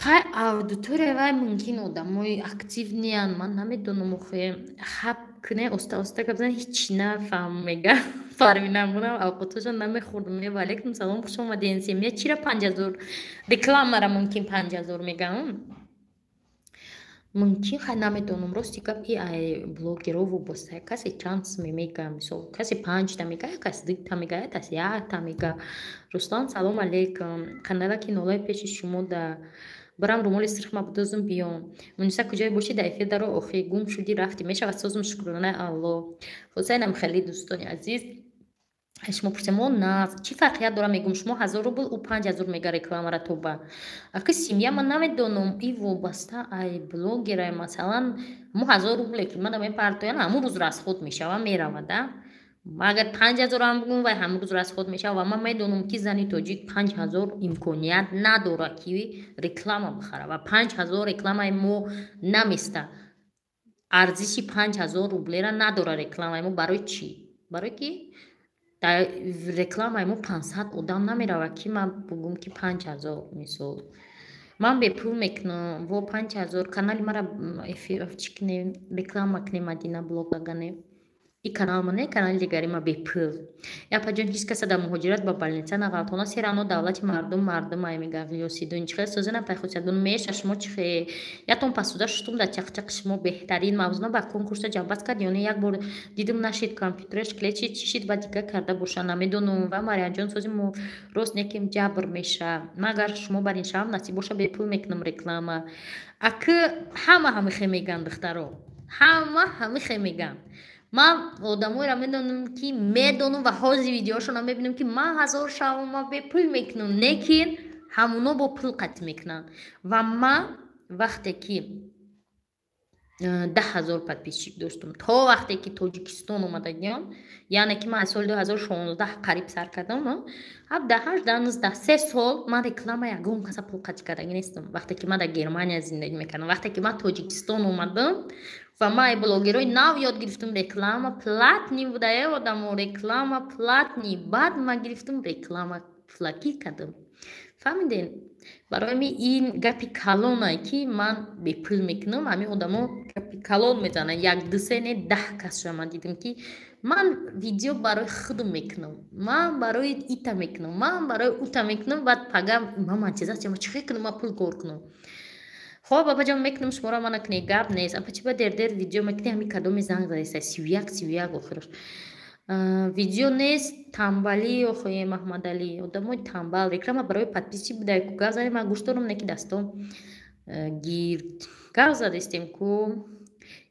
Хай, аудитория вай мумкин одамои активный ян, ман намедонам охе. Хаб куне, оста оста гап зан, ҳеҷ нафаҳм, мега Фармина. Бунам авқотошон намехӯрдум. Ва алейкум салом, хуш омаден. Семья чира 5000 рекламара мумкин 5000 мегам, мумкин. Хай, намедонам, рости гап, и ай блогеро вобаста, касе чанд суме мега, мисол, касе панҷта мега, як кас дута мега, як кас якта мега. Руслан, салом алейкум. Қандалаки нолаи пеши шумо да барам, румоли сирхма будозум, биём. Муниса, куҷое бошӣ, дар эфир даро, охи гум шудӣ, рафтӣ. Мешавад, созум, шукронаи Алло. Ҳусайнам хеле. Дӯстони азиз, шумо пурсем, мо наз чӣ фарқият дора? Мегум, шумо 1000 рубл, ӯ 5000 мега рекламара тоба. Аки семья, ман намедонам, и вобаста ай блогера. Масалан, мо 1000 рубле ки мада мепартоян, ҳамун рӯз расход мешава, меравада. Агар 5000-ам бугум, вай ҳамун рӯз расход мешава. Ва ман медонам, ки зани тоҷик 5000 имконият надорад, ки реклама бихара, ва 5000 рекламаи мо наместа, арзиши 5000 рублера надора рекламаи мо. Барои чӣ? Барое ки дар рекламаи мо 500 одам намеравад, ки ман бугум, ки 5000. Мисол, ман бепул мекунам во 5000. Канали мара чӣ кунем, реклама кунем, Мадина блог агане и канал ма, не канали дигари ма, бепул. Япаҷон, ҳеҷ каса дар муҳоҷират ба больница нағалтона, серано давлати мардум мардумай, мега Ғиёсидун. Чӣ хел созена, пайхусядун меша, шумо чӣ хе? Ятон пасуда шутум дар чақчақи шумо. Беҳтарин. Мавзуна ба конкурса ҷавбаз кард ё не? Як бор дидум, нашид, компютераш клечи чӣ шид, ба дига карда боша, намедонам. Ва Марьямҷон, сози мо рост некем, ҷабр меша. Ман агар шумо бар ин шавам, насиб боша, бепул мекунам реклама. Акы ҳама ҳамихе меган, духтаро, ҳама ҳамихе меган. Ман одамоеро медонам, ки медонам ва ҳозир видеошонро мебинам, ки ман 1000 шавам, ман бепул мекунам, лекин ҳамуно бо пул қатъ мекунанд. Ва ман вақте ки 10 000 подписчик доштум, то вақте ки Тоҷикистон омадагиам, яъне ки ман аз соли 2016 қариб сар кардам, ҳабда, ҳажда, 19, 3 сол ман реклама ягон каса пул қатъ кардагӣ нестам. Вақте ки ман дар Германия зиндагӣ мекардам, вақте ки ман Тоҷикистон омадам ва ман блогерои нав ёд гирифтам, реклама платный буда, э одамо, реклама платный. Баъд ман гирифтам, реклама пулакӣ кардам, фаҳмиден? Барои ми ин гапи калонае, ки ман бепул мекунам. Ҳамин одамо гапи калон мезананд, як, ду, се не, 10 касша ман дидам, ки ман видео барои худам мекунам, ман барои ита мекунам, ман барои ута мекунам. Баъд пага ман чиза чӣ кунам, ман пул кор кунам. Хоб, апаҷон, мекунам, шуморо мана кунед, гап нест. Апа, чи ба дер-дер видео мекунӣ? Ҳами кадоми занг задаиста? 31, 31, охираш видео нест. Тамбалӣ охои Маҳмадалӣ, одамои тамбал. Реклама барои подписчик буда ку. Гап задем, ман гӯш дорам, не ки дастом гирд. Гап задистем ку.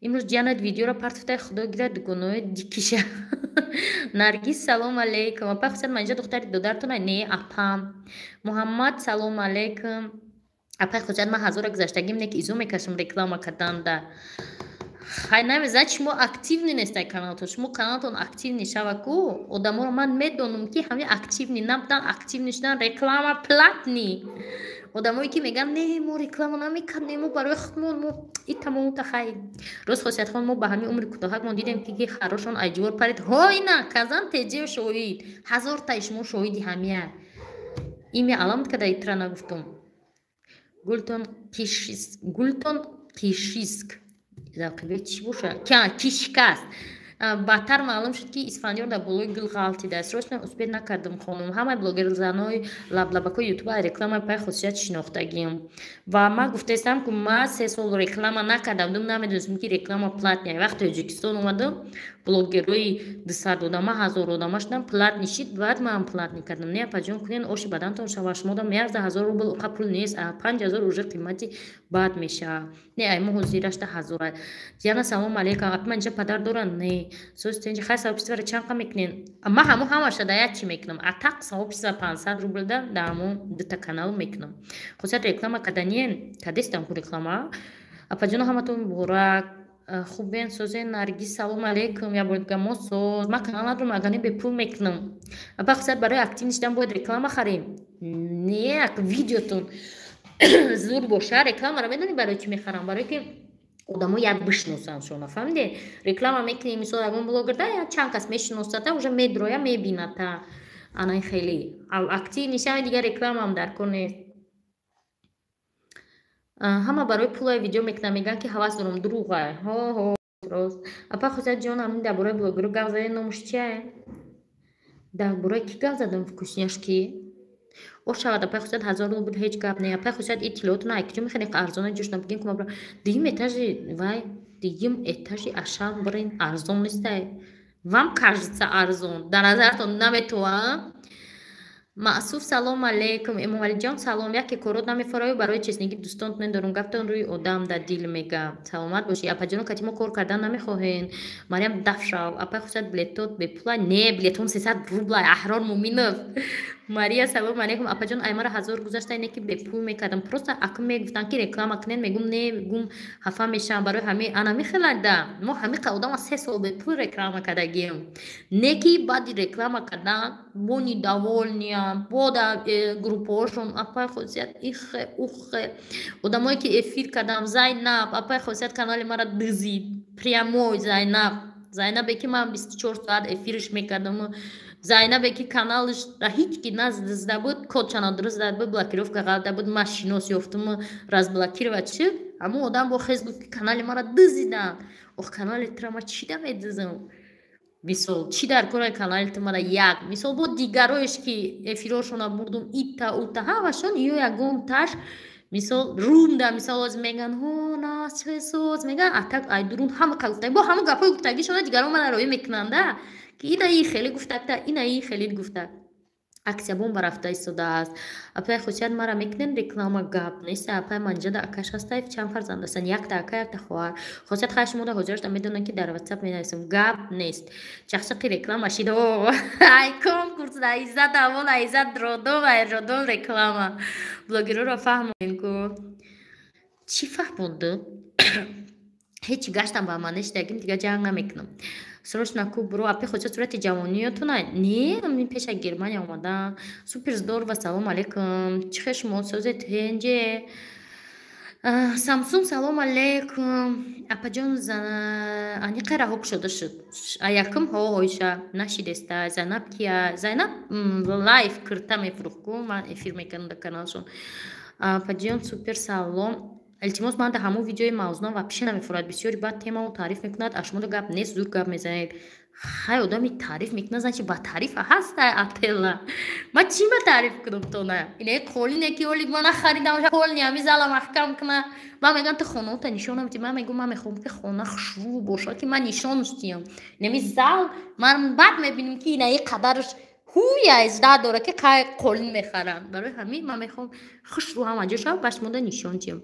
Имрӯз ҷиянат видеоро партофтай, худо гирад дугонои дикиша. Наргиз, салом алейкум. Апа Хусен, ман инҷа духтари додаратона? Не, апам. Муҳаммад, салом алейкум. Апай Хусен, ман ҳазора гузаштагим, не ки изо мекашам реклама карданда. Хай, намезанад, шумо активный нестай каналтон. Шумо каналтон активный шава ку. Одаморо ман медонам, ки ҳамин активный набудан, активный шудан, реклама платный. Одамое ки мегӯянд: не, мо реклама намекардем, мо барои худмон, мо и тамомута. Хай, рост, Хосиятхон, мо ба ҳамин умри кӯтоҳакмон дидем, ки харошон айҷувор парид. Ҳо, ина казан теҷео шоҳид, ҳазортаи шумо шоҳиди ҳамия. Ими аламат када итра нагуфтум. Гултон Қишиск. Завқибек чӣ боша? Ки шикаст? Баъдтар маълум шуд, ки Исфандиёр дар болои гул ғалтидааст. Срочно успеть накардам, хонум. Ҳамаи блогерзанои лаблабакои ютуба рекламаи пай хусусият шинохтагиам. Ва ман гуфтаистам, ки ман 3 сол реклама накардам, дум намедонистам, ки реклама платная. Вақте Тоҷикистон омадам, блогерои 200 одама, 1000 одама шудам, платный шид, баъд ман платный кардам. Не, апаҷон, кунен, оши бадантон шава, шумодам меарза 1000 рубл, уқа пул нест, 5000 уже қимати бад мешава. Не, ай мо ҳозирашта ҳазора. Диана, салом алейкум. Апи, ман инҷа падар дорам? Не. Соз тенҷи хай сообществора чанд қа мекунен? Ман ҳамо ҳамаша да як чӣ мекунам. А так сообщество 500 рубл да ҳамо дута канал мекунам. Хусусият реклама каданиен? Кадестам ку реклама. Апаҷоно, ҳаматон муборак. Хубен, созен? Наргиз, салом алейкум. Я бор дига, мо соз. Ман канал надорам, агар не, бепул мекунам. Апа, хусусият, барои актив шидан бояд реклама харем? Не, як видеотон зур боша, рекламаро медонӣ барои чӣ мехарам? Барое ки одамо як бишносанд шумо, фаҳмиде? Реклама мекунем, мисол, ягон блогер да чанд кас мешиносада, уже медроя, мебината. Анаи хеле актив нишами, дигар рекламаам дар кор нест. Ҳама барои пулай видео мекунам, мегӯянд, ки ҳавас дорам, дурӯғай. Ҳо, ҳо, рост. Апа Хусият ҷон, ҳамин дар бораи блогеро гап задем, номуш чия? Дар бораи кӣ гап задам, вкусняшки? О шавад, апай Хусият, 1000 рубл ҳеҷ гап не. Апай Хусият, иттилоотона ай куҷо мехаред? Арзона ҷош набигин кума. Дуюм этажи вай, дуюм этажи Ашан бирен, арзон нестай. Вам кажется арзон, дар назаратон наметавам. Маъсуф, салом алейкум. Эмомалиҷон, салом. Яке корот намефарою, барои честнигӣ дӯстон медорум. Гаптон рӯи одам дар дил мега. Саломат бошӣ. Апаҷоно, кати мо кор кардан намехоҳен? Мариям, дафшав. Апай Хусият, билетот бепула? Не, билетон 300 рубла. Аҳрор Муминов. Мария, салом алейкум. Апаҷон, аймара 1000 гузашта, ине ки бепул мекардам. Просто акм мегуфтанд, ки реклама кунен, мегум не, гум хафа мешавам. Барои ҳами ана мехелада мо ҳамиқа одама 3 сол бепул реклама кардагием. Не ки баъди реклама кардан бо недовольныям, бо да группаҳошон, апай Хусият, ихе ухе, одамое ки эфир кардам. Зайнаб, апай Хусият, канали мара дизид прямой. Зайнаб, Зайнабе ки ман 24 соат эфирш мекардам, Зайнабе ки каналш ҳеҷ ки наздизда буд, кодчана дуруст зада буд, блокировка ғалта буд, ман шинос ёфтуму разблокировать шуд. Ҳамон одам бо хез гуфт, ки канали мара дизиданд. Ох, канали тура ма чӣ да медизам? Мисол, чӣ дар кораи канали ту мара? Як мисол, бо дигароеш ки эфирҳошона бурдум, ита ута ҳамашон ё ягонташ, мисол, румда, мисол, оз меган, ҳо нас чесоз меган, атак ай дурун ҳама ка гуфта, бо ҳама гапҳои гуфтагишона дигарон мана роӣ мекунанда, ки ина и хеле гуфтакта, ина и хеле гуфта. Акция бомба рафта истодааст. Апай Хусият, мара мекунем реклама? Гап нест. Апай, манҷада акаш ҳастаев, чанд фарзанд ҳастанд? Якта ака, якта хоҳар. Хусият, хай, шумо да ҳозирашда медонам, ки дар Ватсап менависам. Гап нест. Чақчақи реклама шид. Ай конкурс да иззат авол, иззат родом, ай родом реклама. Блогерро фаҳмонем ку. Чӣ фаҳмонду? Ҳеҷ гаштам ба ман нешидагим, дигар ҷанг намекунам. Срочно ку бро. Апи Хоҷа, сурати ҷавониётона? Не, мин пеша Германия омадам. Супер здорово, салом алейкум. Чӣ хел шумо, созед, ҳенҷе? Самсун, салом алейкум. Апаҷон, аниқа раҳо кушода шуд? Якум ҳо оиша нашидеста. Зайнаб кия? Зайнаб лайф кирта мефурӯхт ку, ман эфир мекардам дар каналшон. Апаҷон, супер, салом. Илтимос, ман дар ҳамон видеои мавзуна вообще намефурад. Бисёри баъд темао таъриф мекунад, а шумо гап нест, зуд гап мезанед. Хай, одами таъриф мекунад, значит, ба таъриф ҳаста ателла. Ман чӣ ба таъриф кунам тона? Ине қолине ки оли ман нахаридам, қолни ҳами зала маҳкам куна. Ман мегӯям, ту хонаота нишонам ти. Ман мегӯям, ман мехоҳам, ки хона хушрӯ боша, ки ман нишонаш диҳам. Инами зал ман баъд мебинем, ки инаи қадараш ҳуя изда дора, ки қай қолин мехарам. Барои ҳамин ман мехоҳам хушрӯ ҳама ҷо шава, ба шумода нишон диҳам.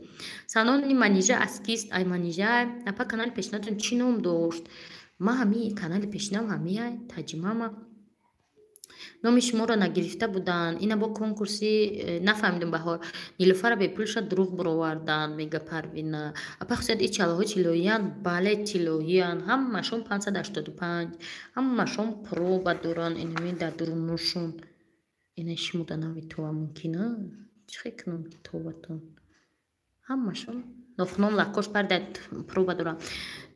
Салони Манижа аз кист? Ай Манижа. Апа, канали пешинатон чӣ ном дошт? Ман ҳами канали пешинам ҳамия таҷимама. Номи шуморо нагирифта буданд. Ина бо конкурси нафаҳмидум. Баҳор, Нилуфара бепулша дурӯғ буроварданд, мега Парвина. Апа Хусият, и чалаҳо тиллоиянд? Бале, тиллоиянд, ҳамашон 585, ҳамашон проба доранд. Инами дар дуруношон, ина шумода наметова, мумкина чӣ хел кунам ки тобатон, ҳамашон. Нохунон лакош парда, проба дорам.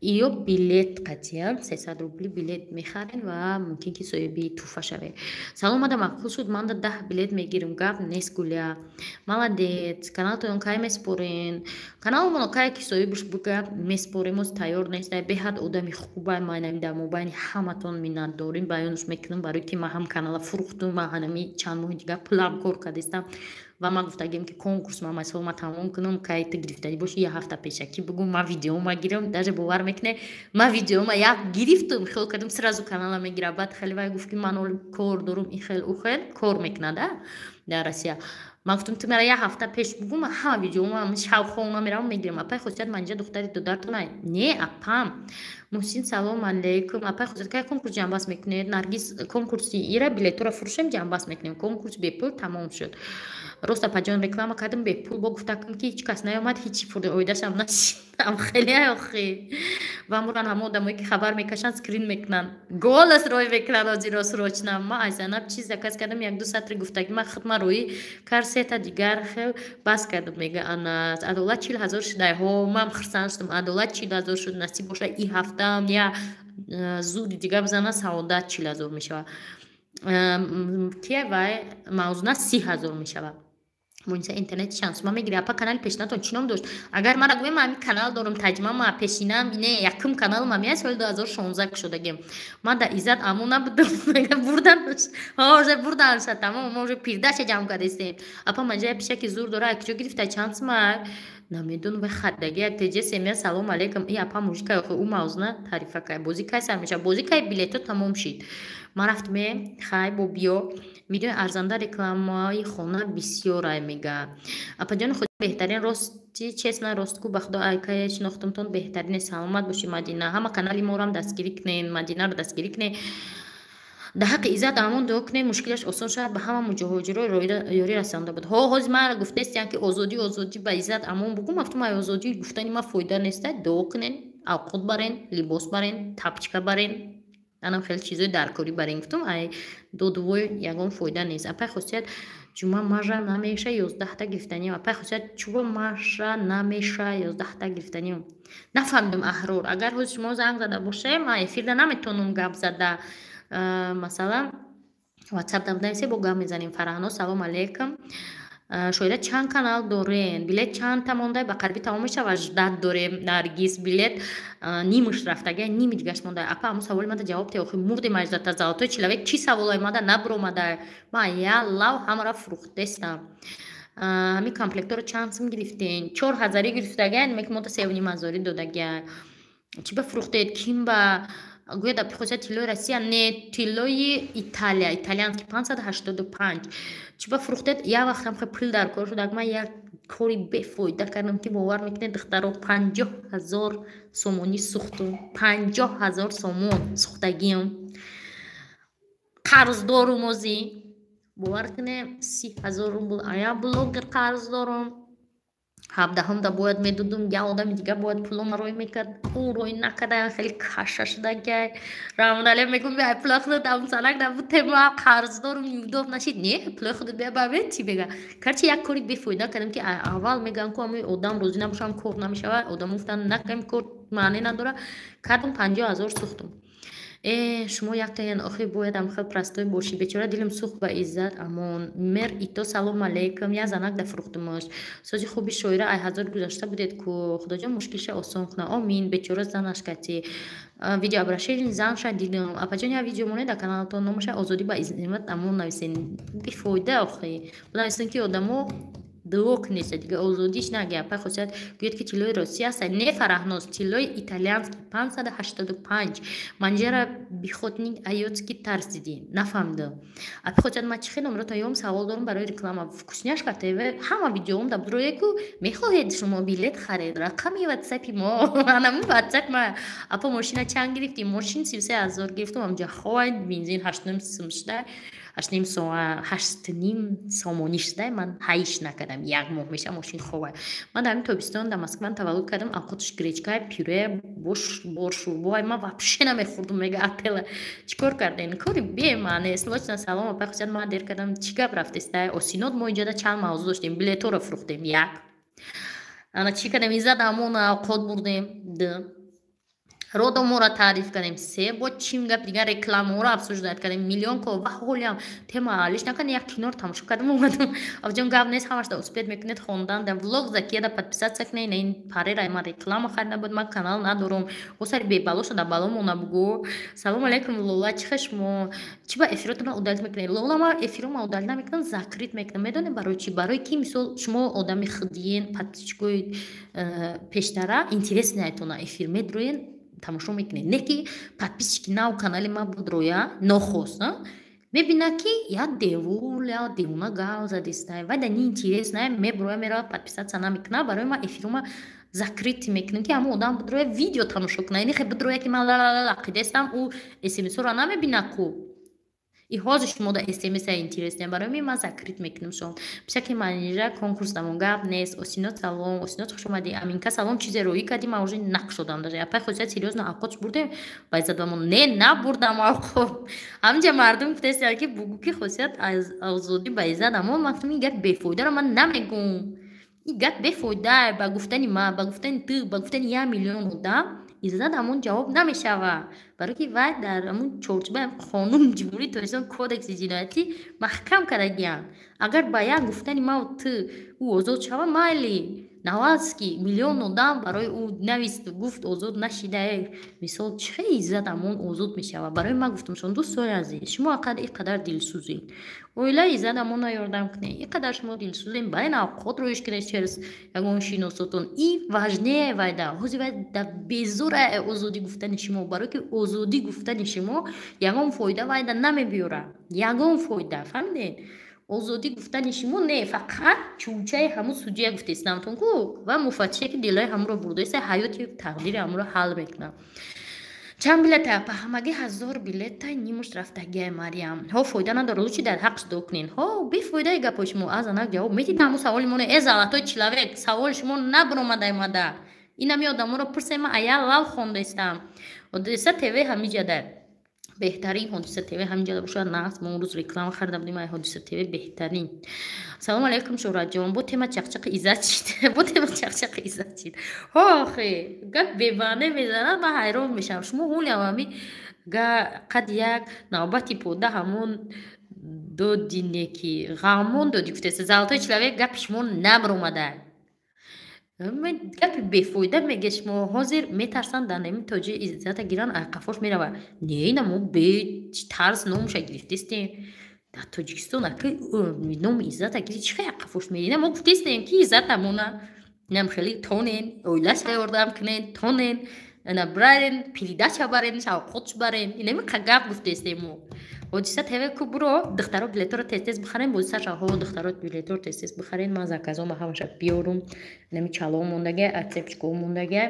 Ё билет қатия 300 рубли билет мехарен ва мумкин ки соҳиби тӯҳфа шавед. Салом, мада маъқул шуд, манда 10 билет мегирам, гап нест. Гуля, молодец. Каналтон кай меспорен? Каналмоно кае ки соҳибаш буга, меспорем, оз тайёр нест. Беҳад одами хубай, ман дар мобайни ҳаматон миннатдорим баёнш мекунам, барои ки ман ҳам канала фурӯхтум, ман ҳанами чанд моҳи дигар пулам кор кардистам ва ман гуфтагим, ки конкурс ман масол ма тамом кунам, кай ту гирифтанӣ боши, як ҳафта пешакӣ бугу, ман видеома гирам. Даже бовар мекуне, ман видеома як гирифтум, хел кардам, сразу канала мегира. Баъд хеле вай гуфт, ки ман оли кор дорум, ин хел, ӯ хел кор мекунада дар Россия. Ман гуфтам, ту мара як ҳафта пеш бугу, ман ҳама видеома шав хона меравам, мегирам. Апай Хусият, ман инҷа духтари додартона не, апам Муҳсин, салом алейкум. Апай Хусият, кай конкурс ҷамъбаст мекунед? Наргиз, конкурси ира билетҳоро фурӯшем, ҷамъбаст мекунем. Конкурс бепул тамом шуд. Рост, апаҷон, реклама кардам бепул, бо гуфтакам, ки ҳеҷ кас наёмад, ҳечи оидашам нашидам. Хеле охи ва муран ҳама одамое ки хабар мекашанд, скрин мекунанд, голос рой мекунанд. Озиро срочно ма аз Занаб чиз заказ кардам, як-ду сатри гуфтагӣ ма худма рӯӣ кар, сета дигар хел бас кардам, мега Анас. Адолат 40 000 шудай. Ҳо, ман хурсанд шудам, Адолат 40 000 шуд. Насиб боша, и ҳафтаам я зуди дига бизана, Саодат 40 000 мешавад. Кия вай Мавзуна 30 000 мешавад. Муниса, интернет чанд сума мегири? Апа, канали пешинатон чӣ ном дошт? Агар мара гӯем, ҳамин канал дорам, таҷмама пешинам не, якум каналам ҳамин соли 2016 кушодагем. Ман дар Иззат Амон набудам, бурданш уже бурданша, тамом, мо уже пирдаша ҷамъ кардастем. Апа, манҷа пишаки зур дора, куҷо гирифта, чанд сума? Намедонам, вай хаддаги. Теҷа семия, салом алейкум. И апа мужика ӯ мавзуна тарифа кай, бозӣ кай сар мешавад? Бозӣ кай билетҳо тамом шид, ман рафтме. Хай, бо биё, видеои арзанда, рекламаи хона бисёрай, мега. Апаҷони худ беҳтарин, рости, честно, ростгӯ, ба худо, айкая шинохтамтон, беҳтарине. Саломат бошӣ, Мадина. Ҳама канали морам дастгирӣ кунен, Мадинаро дастгирӣ кунен, дар ҳаққи Иззат Амон дуо кунем, мушкилаш осон шавад, ба ҳама муҷоҳоҷиро ёрӣ расонда буд. Ҳо, ҳозир ман гуфтаистиям, ки озодӣ, озодӣ ба Иззат Амон бугум. Гуфтам, ай озодӣ гуфтани ман фоида неста. Дуо кунен, авқот барен, либос барен, тапочка барен, анам хеле чизои даркорӣ барен. Гуфтам, ай додувой ягон фоида нест. Апай Хусият, ҷума мажа намеша, 11-та гирифтаниам. Апай Хусият, чуба маша намеша, 11-та гирифтаниам? Нафаҳмидам, Аҳрор. Агар ҳозир шумо занг зада бошем, ман эфирда наметавонам гап зада. Масалан, ватсап да бо гап мезанем. Фараҳно, салом алейкум. Шоира, чанд канал дорен? Билет чандта монда, ба қариби тамом мешава, ждать дорем. Наргиз, билет нимаш рафтага, ними дигаш монда. Апа, ҳамун саволи мада ҷавоб те, охи мурдем аждата. Золотой человек, чӣ саволое мада набуромада? Ман я лав ҳамаро фурӯхтестам. Ҳамин комплектҳоро чанд сум гирифтен? 4000-ӣ гирифтага, нимаки мода 3500-ӣ додага. Чӣ ба фурӯхтед, ким ба? Гӯяд, апихося, тиллои Россия не, тиллои Италия, итальянский, 585. Чӣ ба фурӯхтед? Як вақтам хе пул дар кор шуд, ман як кори бефоида кардам, ки бовар мекунед, духтаро, 50 000 сомонӣ сӯхтум, 50 000 сомон сӯхтагиам, қарздорум озӣ. Бовар кунем, 30 000 рубл ая блогер қарз дорум. 17-ҳамда бояд медодум, як одами дига бояд пулома рой мекард, ӯ рой накарда, хеле каша шудагай. Рамонале мегум, бия пула худат амсанак набудтема, қарздорум, неудоб нашид. Не, пулои худат бия, ба чӣ мега. Короче, як кори бефоида кардам, ки аввал мегӯям, ку ҳамои одам розӣ набошам, кор намешавад. Одам гуфтанд, накунем, кор маъне надора. Кардам, 50 000 сӯхтум. Э, шумо яктаян, охи боядам хел простой бошӣ. Бечора, дилам сӯхт ба Иззат Амон. Мер ито, салом алейкум. Я занак да фурӯхтумаш. Сози хуби, шоира, ай ҳазор гузашта будед ку. Худоҷон мушкилша осон куна, омин. Бечора занаш кати видео обращение занша дидам. Апаҷон, я видео монед дар каналатон, номаша «Озодӣ ба Иззат Амон» нависен. Бефоида, охи нависен, ки одамо дуо кунеста, дига озодиш наги. Апай Хусият, гӯяд, ки тиллои Россия аст. Не, Фараҳноз, тиллои итальянский, 585. Манҷара бихотник аётски тарсидӣ, нафаҳмидам. Апай Хусият, ман чӣ хел номро таём? Савол дорам барои реклама «Вкусняшка ТВ». Ҳама видеоам дар рое ку мехоҳед шумо билет харед, рақами ватсапи мо анами ватсап ма. Апа, мошина чанд гирифтӣ? Мошин 33 000 гирифтам, амҷа хоҳад, бензин 8,5 сум шуда, 8,5 сомонӣ шуда. Ман ҳайш накардам, як моҳ меша, мошин ховай. Ман дар ҳамин тобистон дар Москва таваллуд кардам. Авқотш гречка, пюре, бош бор шӯрбоай ман вообще намехӯрдум, мега Ателла. Чӣ кор кардем? Кори бемаъне. Срочно салом, апай Хусият, ман дер кардам, чӣ гап рафтеста? Осинот, мо инҷода чанд мавзӯъ доштем. Билетҳоро фурӯхтем, як Ана чӣ кардем? Иззат Амона авқот бурдем, д родоморо таъриф кардем, се бо чим гап дигар, рекламаро обсуждать кардем, миллион ко ва ҳолиам тема алиш накардем, як киноро тамошо кардем, омадам. Абҷон, гап нест, ҳамашда успеть мекунед хондан. Да влог Закияда подписаться кунед. Ин парера ман реклама харида буд, ман канал надорум, осари бебало шуда, бало мона бугу. Салом алейкум, Лола, чӣ хел шумо? Чӣ ба эфиротона удалить мекунед, Лола? Ман эфирома удалить намекунам, закрыть мекунам. Медонед барои чӣ? Барои ки, мисол, шумо одами худиен, подписчикои пештара интересный, эфир медроен, тамошо мекунед. Не ки подписчики нав канали ма буд, роя нохост мебина, ки як девул, я девона гав задистай, вай да неинтересная, меброя, мерава, подписаться намекуна. Барои ма эфирума закрыть мекунем, ки ҳамон одам будроя, видео тамошо куна. Ини хе будроя, ки ман ақидастам, ӯ смсро намебина ку. И ҳозир шумо да смс интересне, барои ми ман закрыть мекунем шумо. Пишаки манижа конкурс дамон, гап нест. Осино, салом, Осино, хуш омадӣ. Аминка, салом. Чизе роӣ кардӣ, ман уже нақ шудам. Даже апай хосият серьёзно авқотш бурдем ба иззат. Не, набурдам авқот. Ҳаминҷа мардум гуфтаистанд, ки бугӯ, ки хосият аз озодӣ ба иззат амон. Ман гуфтам, ин гап бефоидаро ман намегӯм, ин гап бефоида. Ба гуфтани ман, ба гуфтани ту, ба гуфтани 1 миллион одам Иззат ҳамон ҷавоб намешавад, барое ки вай дар ҳамун чорчӯбаи қонуни Ҷумҳурии Тоҷикистон, кодекси ҷиноятӣ маҳкам кардагианд. Агар ба як гуфтани ман ту ӯ озод шавад, майли, наваст ки миллион одам барои ӯ нависту гуфт, озод нашидае. Мисол, чӣ хел Иззат ҳамон озод мешавад? Барои ман гуфтам шумо, дӯстои азиз, шумо ақад ин қадар дилсӯзед, оилаи Иззат ҳамона ёрдам кунед. Ин қадар шумо дилсӯзед, барен авқот роиш кунед через ягон шиносотон, и важнее вайда ҳозир вай да безура озодӣ гуфтани шумо, барое ки озодӣ гуфтани шумо ягон фоида вайда намебиёрад, ягон фоида, фаҳмидед? Озодӣ гуфтани шумо не, фақат чӯчаи ҳамун судья гуфтестамтон ку ва муфаттише, ки дилои ҳамонро бурдаиста, ҳаёти тақдири ҳамонро ҳал мекунад. Чанд билета? Па ҳамагӣ 1000 билета, нимуш рафтагиай. Мариям, ҳо, фоида надорад, лучше дар ҳақш дуо кунед. Ҳо, бефоидаи гапҳои шумо. Аз анак ҷавоб медид ҳамун саволи моне. Э, золотой человек, саволи шумо набуромада. Инами одаморо пурсем, ман ая лал хондаистам. Ҳодиса ТВ ҳамиҷада беҳтарин, Ҳодиса ТВ ҳаминҷода бошад нағз. Мо он рӯз реклама харида будем ай Ҳодиса ТВ, беҳтарин. Салому алайкум, Шӯҳратҷон. Бо тема чақчақи Иззат чид, бо тема чақчақи Иззат чид. Ҳо, охе, гап бебаъне мезанад, ман ҳайрон мешавам. Шумо ҳолиам ҳами қад як навбати пода ҳамон додине, ки ғамон додӣ, гуфтеста. Золотой человек, гапи шумо набаромада, гапи бефоида меге. Шумо ҳозир метарсанд, дар нами тоҷи Иззата гиранд, қафош меравад. Не, ина мо бе тарс номуша гирифтестем дар Тоҷикистон. Ака, номи Иззата гири, чӣ хел қафош мери? Ина мо гуфтестем, ки Иззат амона инам хеле тонен, оилаша ёрдам кунен, тонен, ина барен, передача барен, шавқотш барен. Инами гап гуфтестем мо. Ҳодиса ТВ ку, буро, духтаро, билеторо тез-тез бихарен, бозиса шав. Ҳо, духтаро, билеторо тез-тез бихарен, ман заказома ҳамаша биёрум. Инами чало мондага, цепочка мондага,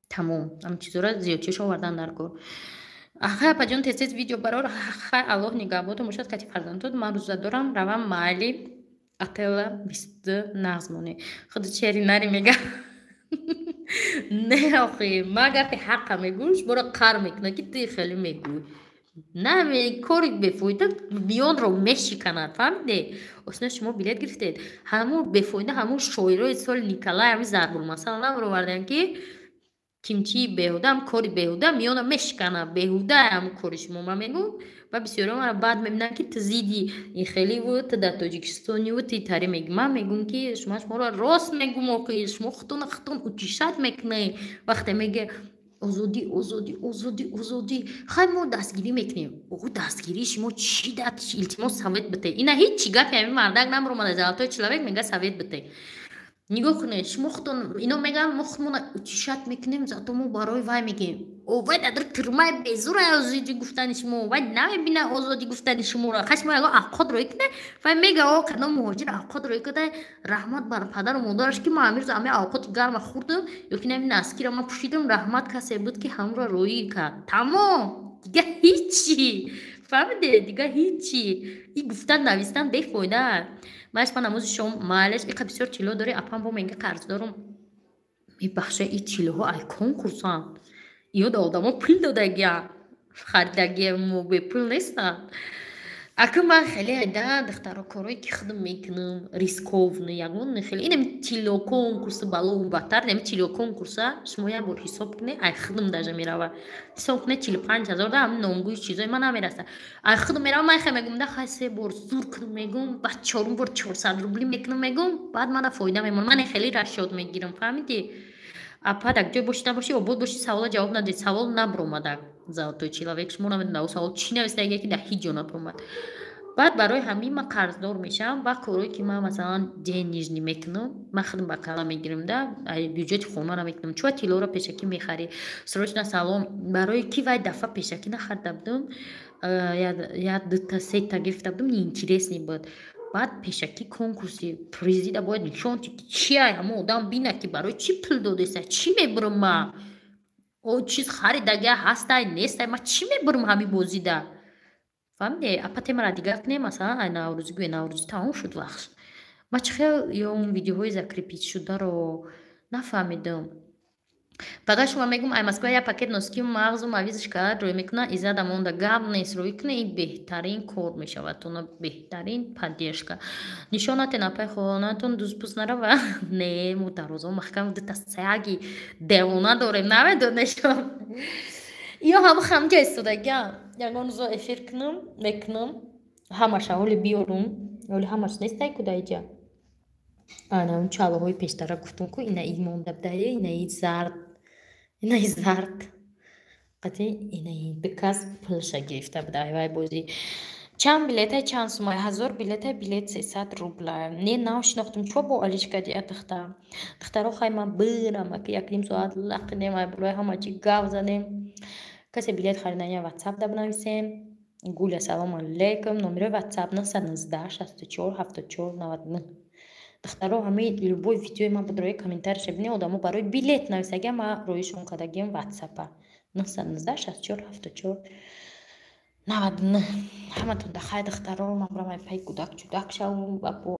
тамом. Ҳам чизора зиёдчиш овардан дар кор. Хай, апаҷон, тез-тез видео барор. Хай, Аллоҳ нигаҳботон бошад, кати фарзандтон. Ман рӯза дорам, равам. Майли, отела 22 нағз монӣ. Худи чери нари мега. Не, охи, ман гапи ҳаққа мегӯм, шуморо қар мекунад, ки ти хеле мегӯй. На, кори бефоида миёнро мешиканад, фаҳмиде? Осина, шумо билет гирифтед? Ҳамун бефоида, ҳамун шоирои соли Николай ҳами зарбулмасал намроварданд, ки кимчии беҳуда, ҳам кори беҳуда миёна мешиканад. Беҳуда ҳамун кори шумо, ман мегӯм. Ва бисёриҳо маро бад мебинанд, ки ту зидди ин хеливу, ту дар Тоҷикистониву, ти тари мегӯ. Ман мегӯм, ки шумо, шуморо рост мегӯм. Охи, шумо худтона худтон утешать мекунед, вақте меге: озодӣ, озодӣ, озодӣ, озодӣ. Хай, мо дастгирӣ мекунем. О, дастгирии шумо чӣ дад? Илтимос, совет бите. Ина ҳеҷ гапи ҳамин мардак намеромада. Золотой человек мега, совет бите. Нигоҳ кунед, шумо худтон, ино мегӯянд, мо худмона утешать мекунем, зато мо барои вай мегӯем. О, вай дар тюрьмаи безура, озодӣ гуфтани шумо вай намебина. Озодӣ гуфтани шуморо хай шумо ягон авқот рӯй кунед, вай мега: о, кадом муҳоҷир авқот рӯй куда, раҳмат бар падару модараш, ки ман амирӯз ами авқоти гарма хӯрдам, ё ки нами носкира ман пӯшидам, раҳмат касе буд, ки ҳамро рӯӣ кард. Тамом, дига ҳичи, фаҳмиде? Дига ҳичи. И гуфтан, навистан бефоида. Маш па намози шом, майлаш. Иқа бисёр тилло дорӣ, апам бо мега, қарз дорум. Мебахша, и тиллоҳо ай конкурсанд, ё да одамо пул додагиан, харидагия, мо бепул нестанд. Аку ман хеле да, духтаро, корое ки худам мекунам, рисковный, ягон хеле инами тилло конкурси балову баттар. Нами тилло конкурса шумо як бор ҳисоб кунед, ай худам даже мерава. Ҳисоб кунед, 45 000 да ҳами номгӯи чизои ман намераса, ай худам мерава. Ман хе мегум да, хай, се бор зур кунам, мегум, баъд чорум бор 400 рубли мекунам, мегум, баъд мана фоида мемонам. Ман хеле расчёт мегирам, фаҳмидӣ? Апа, дар ҷой бошӣ, набошӣ, обод бошӣ. Савола ҷавоб надед, савол набуромада. Золотой человек, шумо намедонед, савол чӣ навистаге, ки дар ҳеҷ ҷо набуромад. Баъд барои ҳамин ман қарздор мешавам. Баъд корое ки ман, масалан, денежный мекунам, ман худам ба кала мегирам да, бюҷети хонара мекунам. Чӯа тиллоро пешакӣ мехарӣ срочно? Салом. Барои ки вай дафъа пешакӣ нахарда будум, як дута сета гирифта будум, неинтересный буд. Баъд пешакӣ конкурси призида бояд нишон ки чия, ҳамо одам бина, ки барои чӣ пул додеса, чӣ мебурам ма, о чиз харидага ҳастай, нестай, ма чӣ мебурам ҳамин бозида, фаҳмиде? Апа, темара дигар кунем, масалан, ай наврӯзӣ гӯе, наврӯзӣ тамом шуд вақт. Ма чӣ хел ё он видеоҳои закрепить шударо нафаҳмидам. Фақат шумо мегум, ай Москва як пакет носкию мағзу мавизи шоколад рӯй мекуна, иззада монда, гап нест, рӯй куна, ин беҳтарин кор мешавад, туна беҳтарин поддержка. Нишонатен, апай, хонатон дузпус нарава? Не, мо дарвозао маҳкам, дута саги девона дорем, намедонешон. Ё ҳама ҳамҷа истодагиам. Ягон рӯзо эфир кунам, мекунам ҳамаша, ҳоли биёрум, ҳоли ҳамаш нестай ку даиҷа. Ана он чалоҳои пештара гуфтум ку, инаи монда будае, инаи зард, инаи зард қати инаи дукас пулша гирифта буда. Ай вай бозӣ чанд билетай, чанд сумай? 1000 билетай, билет 300 рубла. Не, нав шинохтум. Чо бо алишка диа, духтар? Духтаро, хай, ман бирам, аки якним соат лақинем, ай болои ҳама чи гап задем. Касе билет харидания, ватсап да бинависем. Гуля, салому алейкум. Номерои ватсап 919 64 74 99. Духтаро, ҳамаи любой видеои ман буд, рои комментарияша бинед, одамо барои билет нависагиам, ман роишон кардагиам. Ватсапа 919 64 74 99. Ҳаматон да хай, духтаро, ман бурам ай пай гудак чудак шавум ва бо.